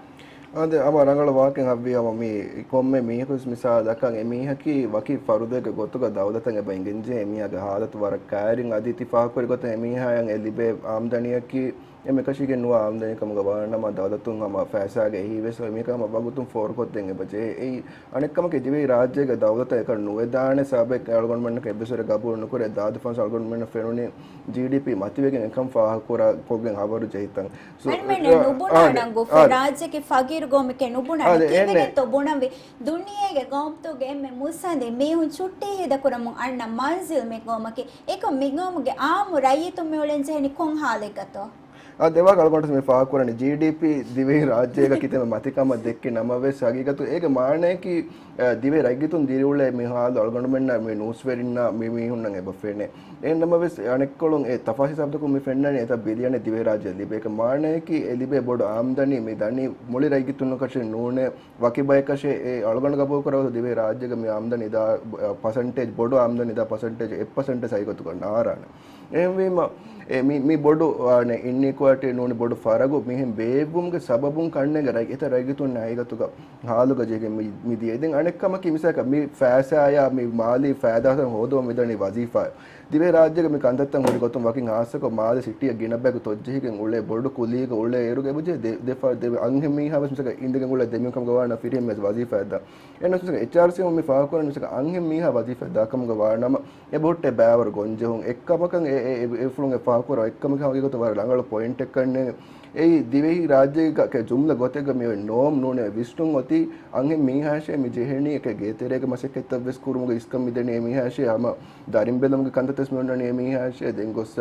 އާދެ، ހަމަ ރަނގަޅު ވާހަކައެއް ހައްވީ ހަމަ މީ ކޮންމެ މީހަކުވެސް މިސާލަކަށް އެމީހަކީ ވަކި ފަރުދެއްގެ ގޮތުގަ ދައުލަތަށް އެބަ އިނގެންޖެހޭ އެމީހާގެ ހާލަތު ވަރަށް ކައިރިން އަދި ތި ފާހަގަކުރި ގޮތަށް އެމީހާޔަށް އެ ލިބޭ އާމްދަނީއަކީ އެ މިކަށީގެން ނުވާ އާމްދަނީ ކަމުގަ ވާނަމަ ދައުލަތުން ހަމަ ފައިސާގެ އެހީވެސް އެމީހަކަށް ހަމަ ވަގުތުން ފޯރުކޮށްދޭން އެބަ ޖެހޭ. އެއީ އަނެއްކަމަކީ ދިވެހި ރާއްޖޭގެ ދައުލަތަށް އެކަން ނުވެދާނެ ސަބަބެއް އަޅުގަނޑުމެންނަކަށް އެއްވެސް ވަރެއް ގަބޫލު ނުކުރޭ. ދާދި ފަންސަ އަޅުގަނޑުމެންނަށް ފެނުނީ ޖީޑީޕީ މަތިވެގެން އެކަން ފާހަގަކުރާ ކޮށްގެން ހަވަރު ޖެހިތަން. ސޯ، އަޅުމެންނަށް އާ، ނުބުނާނަން އާދެ، ގޮފެ އާދެ. ރާއްޖެކެ ފަގީރު ގައުމެކޭ ނުބުނާނެ. އާދެ، އެހެން. ކީއްވެގެންތޯ ބުނަންވީ؟ ދުނިޔޭގެ ގައުމުތަކުގެ އެންމެ މުއްސަނދި މީހުން ޗުއްޓީ ހިދަކުރަމުން އަންނަ މަންޒިލް މި ގައުމަކީ. އެކަމް މި ގައުމުގެ އާއްމު ރައްޔިތުން މި އުޅެން ޖެހެނީ ކޮން ހާލެއްގަތޯ؟ އާ، ދެވާ އަޅުގަނޑު މި ފާހަގަކުރަނީ ޖީޑީޕީ ދިވެހި ރާއްޖޭގަ ކިތަންމެ މަތިކަމަށް ދެއްކި ނަމަވެސް، ހަގީގަތު އޭގެ މާނައަކީ، އަ، ދިވެހި ރައްޔިތުން ދިރިއުޅޭ މި ހާލު އަޅުގަނޑުމެންނަށް، މި ނޫސްވެރިންނަށް، މި މީހުންނަށް އެބަ ފެނޭ. އެހެން ނަމަވެސް، އަނެއްކޮޅުން އެ ތަފާސް ހިސާބުތަކުން މި ފެންނަނީ އެތައް ބިލިއަނެއް ދިވެހި ރާއްޖެ ލިބޭ. އޭގެ މާނައަކީ އެ ލިބޭ ބޮޑު އާމްދަނީ މި ދަނީ މުޅި ރައްޔިތުންނަކަށެއް ނޫނޭ، ވަކި ބަޔަކަށޭ. އެ އަޅުގަނޑު ގަބޫލު ކުރާ ދިވެހި ރާއްޖޭގަ މި އާމްދަނީ ދާ، އަ، ޕަސެންޓޭޖް، ބޮޑު އާމްދަނީ ދާ ޕަސެންޓޭޖް، އެއް ޕަސެންޓެއް ސައިގޮތުގަ ނާރާނެ. އެހެންވީމަ، އެ މި، މި ބޮޑު، އާ، ނެ، އިންއީކުއަލިޓީ ނޫނީ ބޮޑު ފަރަގު މިހެން ބޭއްވުމުގެ ސަބަބުން ކަންނޭނގެ ރައްޔި، އެތައް ރައްޔިތުންނާ ހަގީގަތުގަ ހާލުގަ ޖެހިގެން މި، މި ދިޔަ. ދެން އަނެއްކަމަކީ މިސާލަކަށް މި ފައިސާއާ މި މާލީ ފައިދާތައް ހޯދުމަށް މިދަނީ ވަޒީފާ. ދިވެހި ރާއްޖޭގަ މި ކަންތައްތައް ހުރި ގޮތުން ވަކިން ހާއްސަކޮށް މާލެ ސިޓީއަށް ގިނަ ބަޔަކު ތޮއްޖެހިގެން އުޅޭ ބޮޑު ކުލީގަ އުޅޭ އޭރުގަ އެބަޖެހޭ ދެ، ދެ ފަ، ދެ އަންހެން މީހާ ވެސް މިސާލަކަށް އިނދެގެން އުޅޭ ދެމީހުން ކަމުގަ ވާނަމަ ފިރިހެން މި ވަޒީފާއަށް ދާ. އެހެންނަމަވެސް އެޗްއާރްސީއެމުން މި ފާހަގަކުރަނީ މިސާލަކަށް އަންހެން މީހާ ވަޒީފާއަށް ދާ ކަމުގަ ވާނަމަ އެބަހުއްޓޭ ބައިވަރު ގޮންޖެހުން. އެއްކަމަކަށް އެ، އެ، އެ، އެފުޅުން އެ ފާހަގަކުރާ އެއްކަމަކީ ހަގީގަތު ވަރަށް ރަނގަޅު ޕޮއިންޓެއް ކަންނޭނގެ. އެއީ ދިވެހި ރާއްޖޭގަ ޖުމްލަ ގޮތެއްގަ މި ނޯމް ނޫނޭ ވިސްނުން އޮތީ އަންހެން މީހާއަށޭ މި ޖެހެނީ އެކޭ ގޭތެރޭގެ މަސައްކަތްތައް ވެސް ކުރުމުގެ އިސްކަން މިދެނީ އެ މީހާއަށޭ ހަމަ ދަރިން ބެލުމުގެ ކަންތައްތައް ވެސް މި އޮންނަނީ އެ މީހާއަށޭ. ދެން ގޮސް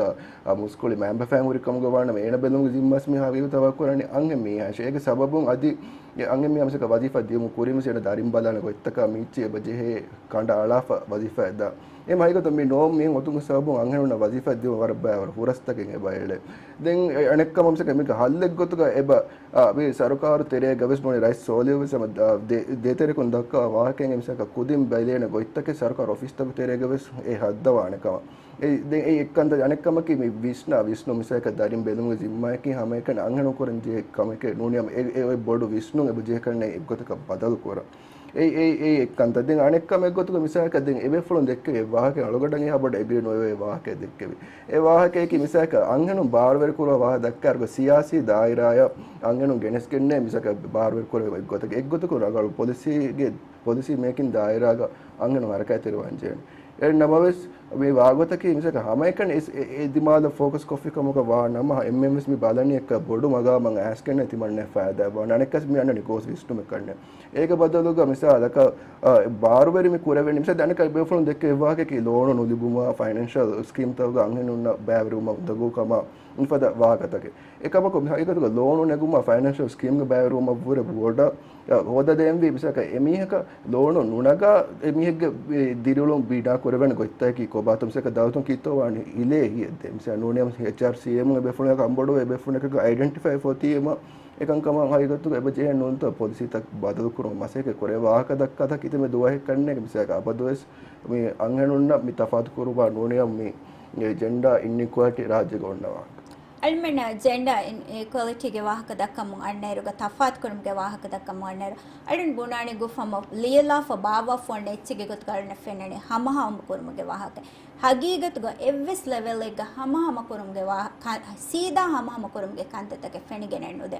އާ، މުސްކުޅި މައިންބަފައިން ހުރި ކަމުގަ ވާނަމަ އޭނަ ބެލުމުގެ ޒިންމާ ވެސް މި ހަގީގަތަށް ވަރުކުރަނީ އަންހެން މީހާއަށޭ. އޭގެ ސަބަބުން އަދި އެ އަންހެން މީހާ މިސާލަކަށް ވަޒީފާ ދިޔުމުގެ ކުރިން ވެސް އޭނަ ދަރިން ބަލާނެ ގޮތްތަކާ މިއިއްޗި އެބަ ޖެހޭ ކަނޑައަޅާފަ ވަޒީފާއަށް ދާ. އެ ހަގީގަތުން މި ނޯމް މިހެން އޮތުމުގެ ސަބަބުން އަންހެނުންނަށް ވަޒީފާ ދިޔުމަށް ވަރަށް ބައިވަރު ފުރަސްތަކެއް އެބަ އެޅޭ. ދެން އެ އަނެއްކަމަށް މިސާލަކަށް މީގެ ހައްލެއް ގޮތުގަ އެބަ، އާ، މި ސަރުކާރު ތެރޭގަ ވެސް ނޫނީ ރައީސް ސޯލިހު ވެސް ހަމަ ދޭތެރެކުން ދައްކާ ވާހަކައިން މިސާލަކަށް ކުދިން ބެލޭނެ ގޮތްތަކެއް ސަރުކާރު އޮފީސްތަކު ތެރޭގަ ވެސް އެ ހައްދަވާނެ ކަމަށް. އެ، ދެން އެ އެއްކަންތައް އަނެއްކަމަކީ މި ވިސްނާ، ވިސްނުން މިސާލަކަށް ދަރިން ބެލުމުގެ ޒިންމާއަކީ ހަމައެކަނި އަންހެނުން ކުރަން ޖެހޭ ކަމެކޭ ނޫނީ ހަމަ އެ، އެ އޮތް ބޮޑު ވިސްނުން އެބަ ޖެހޭ ކަންނޭނގެ އެއްގޮތަކަށް ބަދަލު ކުރަން. އެ، އެ، އެ އެއްކަންތައް. ދެން އަނެއްކަމެއް ގޮތުގަ މިސާލަކަށް ދެން އެބޭފުޅުން ދެއްކެވި އެއް ވާހަކަ އަޅުގަނޑަށް އެހާ ބޮޑަށް އެގްރީ ނުވެވޭ ވާހަކައެއް ދެއްކެވި. އެ ވާހަކައަކީ މިސާލަކަށް އަންހެނުން ބާރުވެރި ކުރުމަށް ވާހަކަ ދައްކާ އިރުގަ ސިޔާސީ ދާއިރާއަށް އަންހެނުން ގެނެސްގެންނޭ މިސާލަކަށް ބާރުވެރި ކުރެވޭ އެއްގޮތަކަށް. އެއްގޮތަކުން ރަނގަޅު ޕޮލިސީގެ ޕޮލިސީ މޭކިން ދާއިރާގަ އަންހެނުން ހަރަކާތްތެރިވާން ޖެހޭނެ. އެ ނަމަވެސް، މި ވާގޮތަކީ މިސާލަކަށް ހަމައެކަނި އެ، އެ، އެ ދިމާލަށް ފޯކަސް ކޮށްފި ކަމަކަށް ވާ ނަމަ، އެންމެން ވެސް މި ބަލަނީ އެއްކަ ބޮޑު މަގާމަށް އައިސްގެންނެ ތިމަންނެ ފައިދާ ވާނެ. އަނެއްކަސް މި އަންނަނީ ގޯސް ވިސްނުމެއް ކަންނޭ. އޭގެ ބަދަލުގަ މިސާލަކަށް، އާ، ބާރުވެރި މި ކުރެވެނީ. މިސާލަކަށް އަނެއްކާ ބޭފުޅުން ދެއްކެވި ވާހަކައަކީ ލޯނު ނުލިބުމާ، ފައިނޭންޝަލް ސްކީމްތަކުގަ އަންހެނުންނަށް ބައިވެރިވުމަށް އުނދަގޫކަމާ، މިފަދަ ވާހަކަތަކެއް. އެކަމަކު މި ހަގީގަތުގަ ލޯނު ނެގުމާ ފައިނޭންޝަލް ސްކީމްގެ ބައިވެރިވުމަށްވުރެ ބޮޑަށް ހޯދަދޭންވީ މިސާލަކަށް އެމީހަކަށް ލޯނު ނުނަގާ އެމީހެއްގެ ދިރިއުޅުން ބިނާ ކުރެވޭނެ ގޮތްތަކަކީ ކޮބާތޯ؟ މިސާލަކަށް ދައުލަތުން ކީއްތޯ ވާނީ ހިލޭ ހިޔެއްދޭ. މިސާލަކަށް ނޫނީ އެޗްއާރްސީއެމުން އެބޭފުޅުން ކަންބޮޑުވެ އެބޭފުޅުން އައިޑެންޓިފައި ފޮތީ އެމަ އެކަންކަމަށް ހަގީގަތުގަ އެބަ ޖެހޭ ނޫންތޯ ޕޮލިސީތައް ބަދަލުކުރުމަށް މަސައްކަތް ކުރޭ ވާހަކަ ދައްކާތާ ކިތަންމެ ދުވަހެއް ކަންނޭނގެ. މިސާލަކަށް އަބަދުވެސް މި އަންހެނުންނަށް މި ތަފާތު ކުރުމާ ނޫނީ މި ޖެންޑާ އިންއިކުއަލިޓީ ރާއްޖޭގަ އޮންނަ ވާހަކަ. އަޅުމެންނަށް ޖެންޑާ އިން، އިކުއަލިޓީގެ ވާހަކަ ދައްކަމުން އަންނައިރުގަ، ތަފާތުކުރުމުގެ ވާހަކަ ދައްކަމުން އަންނައިރު، އަޅުން ބުނާނީ ގުފަމަށް ލިޔެލާފަ ބާއްވާފަ އޮންނަ އެއްޗެއްގެ ގޮތުގަ އަޅުންނަށް ފެންނަނީ ހަމަހަމަ ކުރުމުގެ ވާހަކަ. ހަގީގަތުގަ އެއްވެސް ލެވެލްއެއްގަ ހަމަހަމަ ކުރުމުގެ ވާހަ، ކަ، ސީދާ ހަމަހަމަ ކުރުމުގެ ކަންތައްތަކެއް ފެނިގެނެއް ނުދޭ.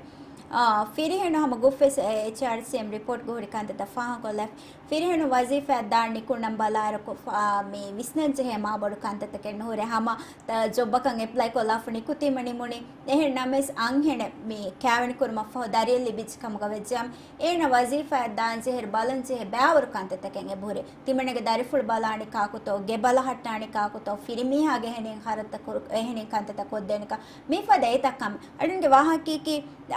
އާ، ފިރިހެނު ހަމަ ގުފް ވެސް އެޗްއާރްސީއެމް ރިޕޯޓްގަ ހުރި ކަންތައްތައް ފާހަގަކޮށްލައިފި. ފިރިހެނު ވަޒީފާއަށް ދާން ނިކުންނަން ބަލާއިރަކު، އާ، މި ވިސްނަން ޖެހޭ މާބޮޑު ކަންތައްތަކެއް ނުހުރޭ. ހަމަ ތަ، ޖޮބްއަކަށް އެޕްލައިކޮށްލާފަ ނިކުތީމަ ނިމުނީ. އެހެން ނަމަވެސް އަންހެނެއް މި ކައިވެނި ކުރުމަށްފަހު ދަރިއެއް ލިބިއްޖެ ކަމުގަ ވެއްޖެއަމް، އޭނަ ވަޒީފާއަށް ދާން ޖެހޭ ބަލަން ޖެހޭ ބައިވަރު ކަންތައްތަކެއް އެބަހުރޭ. ތިމަންނަގެ ދަރިފުޅު ބަލާނީ ކާކުތޯ، ގެ ބަލަހައްޓާނީ ކާކުތޯ، ފިރިމީހާގެ އެހެނިހެން ހަރަދުތައް ކުރު، އެހެނިހެން ކަންތައްތައް ކޮށްދޭނެކަން. މިފަދަ އެތައް ކަމެއް. އަޅުންގެ ވާހަކައަކީ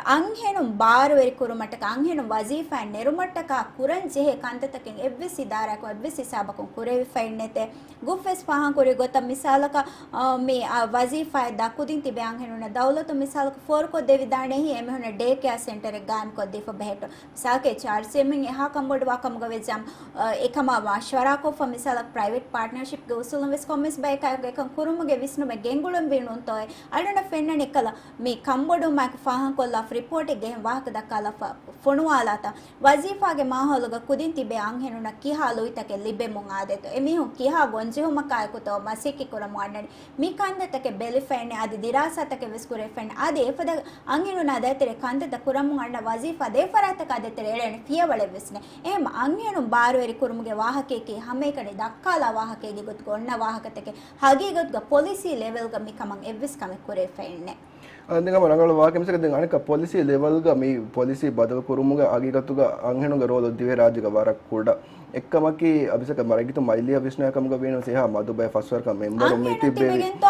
އަންހެނުން ބާރުވެރި ކުރުމަށްޓަކާ، އަންހެނުން ވަޒީފާއަށް ނެރުމަށްޓަކާ ކުރަން ޖެހޭ ކަންތައްތަކެއް އެއްވެސް އިދާރާއަކުން އެއްވެސް ހިސާބަކުން ކުރެވިފައެއް ނެތޭ. ގުފް ވެސް ފާހަގަކުރި ގޮތަށް މިސާލަކަށް، އާ، މި، އާ، ވަޒީފާއަށް ދާ ކުދިން ތިބޭ އަންހެނުންނަށް ދައުލަތުން މިސާލަކަށް ފޯރުކޮށްދެވިދާނެހި އެމީހުންނަށް ޑޭ ކެއާ ސެންޓަރެއް ގާއިމްކޮށްދީފަ ބެހެއްޓުން. މިސާލަކަށް އެޗްއާރްސީއެމް އެހާ ކަންބޮޑުވާ ކަމުގަ ވެއްޖެއަމް، އާ، އެކަމާ މަޝްވަރާކޮށްފަ މިސާލަކަށް ޕްރައިވެޓް ޕާޓްނަރޝިޕްގެ އުސޫލުން ވެސް ކޮންމެސް ބަޔަކާއެކު އެކަން ކުރުމުގެ ވިސްނުމެއް ގެންގުޅެންވީ ނޫންތޯއޭ. އަޅުންނަށް ފެންނަނީ އެއްކަލަ މި ކަންބޮޑުވުމާއެކު ފާހަގަކޮށްލާފަ ރިޕޯޓެއްގަ އެހެން ވާހަކަ ދައްކާލާފަ ފޮނުވާލާތާ، ވަޒީފާގެ މާހައުލުގަ ކުދިން ތިބޭ އަންހެނުންނަށް ކިހާ ލުއިތަކެއް ލިބެމުން އާދޭތޯ، އެމީހުން ކިހާ ގޮންޖެހުމަކާއެކުތޯ މަސައްކަތް ކުރަމުން އަންނަނީ. މި ކަންތައްތަކެއް ބެލިފައެއްނެ، އަދި ދިރާސާތަކެއް ވެސް ކުރެވިފައެއްނެ. އަދި އެފަދަ އަންހެނުންނާ ދޭތެރޭ ކަންތައްތައް ކުރަމުން އަންނަ ވަޒީފާ ދޭފަރާތްތަކާ ދޭތެރޭ އެޅޭނެ ފިޔަވަޅެއް ވެސް ނެތް. އެހެން އަންހެނުން ބާރުވެރި ކުރުމުގެ ވާހަކައަކީ ހަމައެކަނި ދައްކާލާ ވާހަކައެއްގެ ގޮތުގަ އޮންނަ ވާހަކަތަކެއް. ހަގީގަތުގަ ޕޮލިސީ ލެވެލްގަ މިކަމަށް އެއްވެސް ކަމެއް ކުރެވިފައެއްނެތް. އާ، ދެން ހަމަ ރަނގަޅު ވާހަކަ މިސާލަކަށް ދެން އަނެއްކާ ޕޮލިސީ ލެވެލްގަ މި ޕޮލިސީ ބަދަލު ކުރުމުގަ ހަގީގަތުގަ އަންހެނުންގެ ރޯލު ދިވެހި ރާއްޖޭގަ ވަރަށް ކުޑަ. އެއްކަމަކީ، އަ، މިސާލަކަށް މަރައްގިތު މައިލިއަށް ވިސްނާ ކަމުގަ ވީނަމަވެސް އެހާ މަދު ބައެއް ފަސްވަރަކަށް މެމްބަރުން މި އަންހެނުން ތިއްބެވި. ތިބެގެންތޯ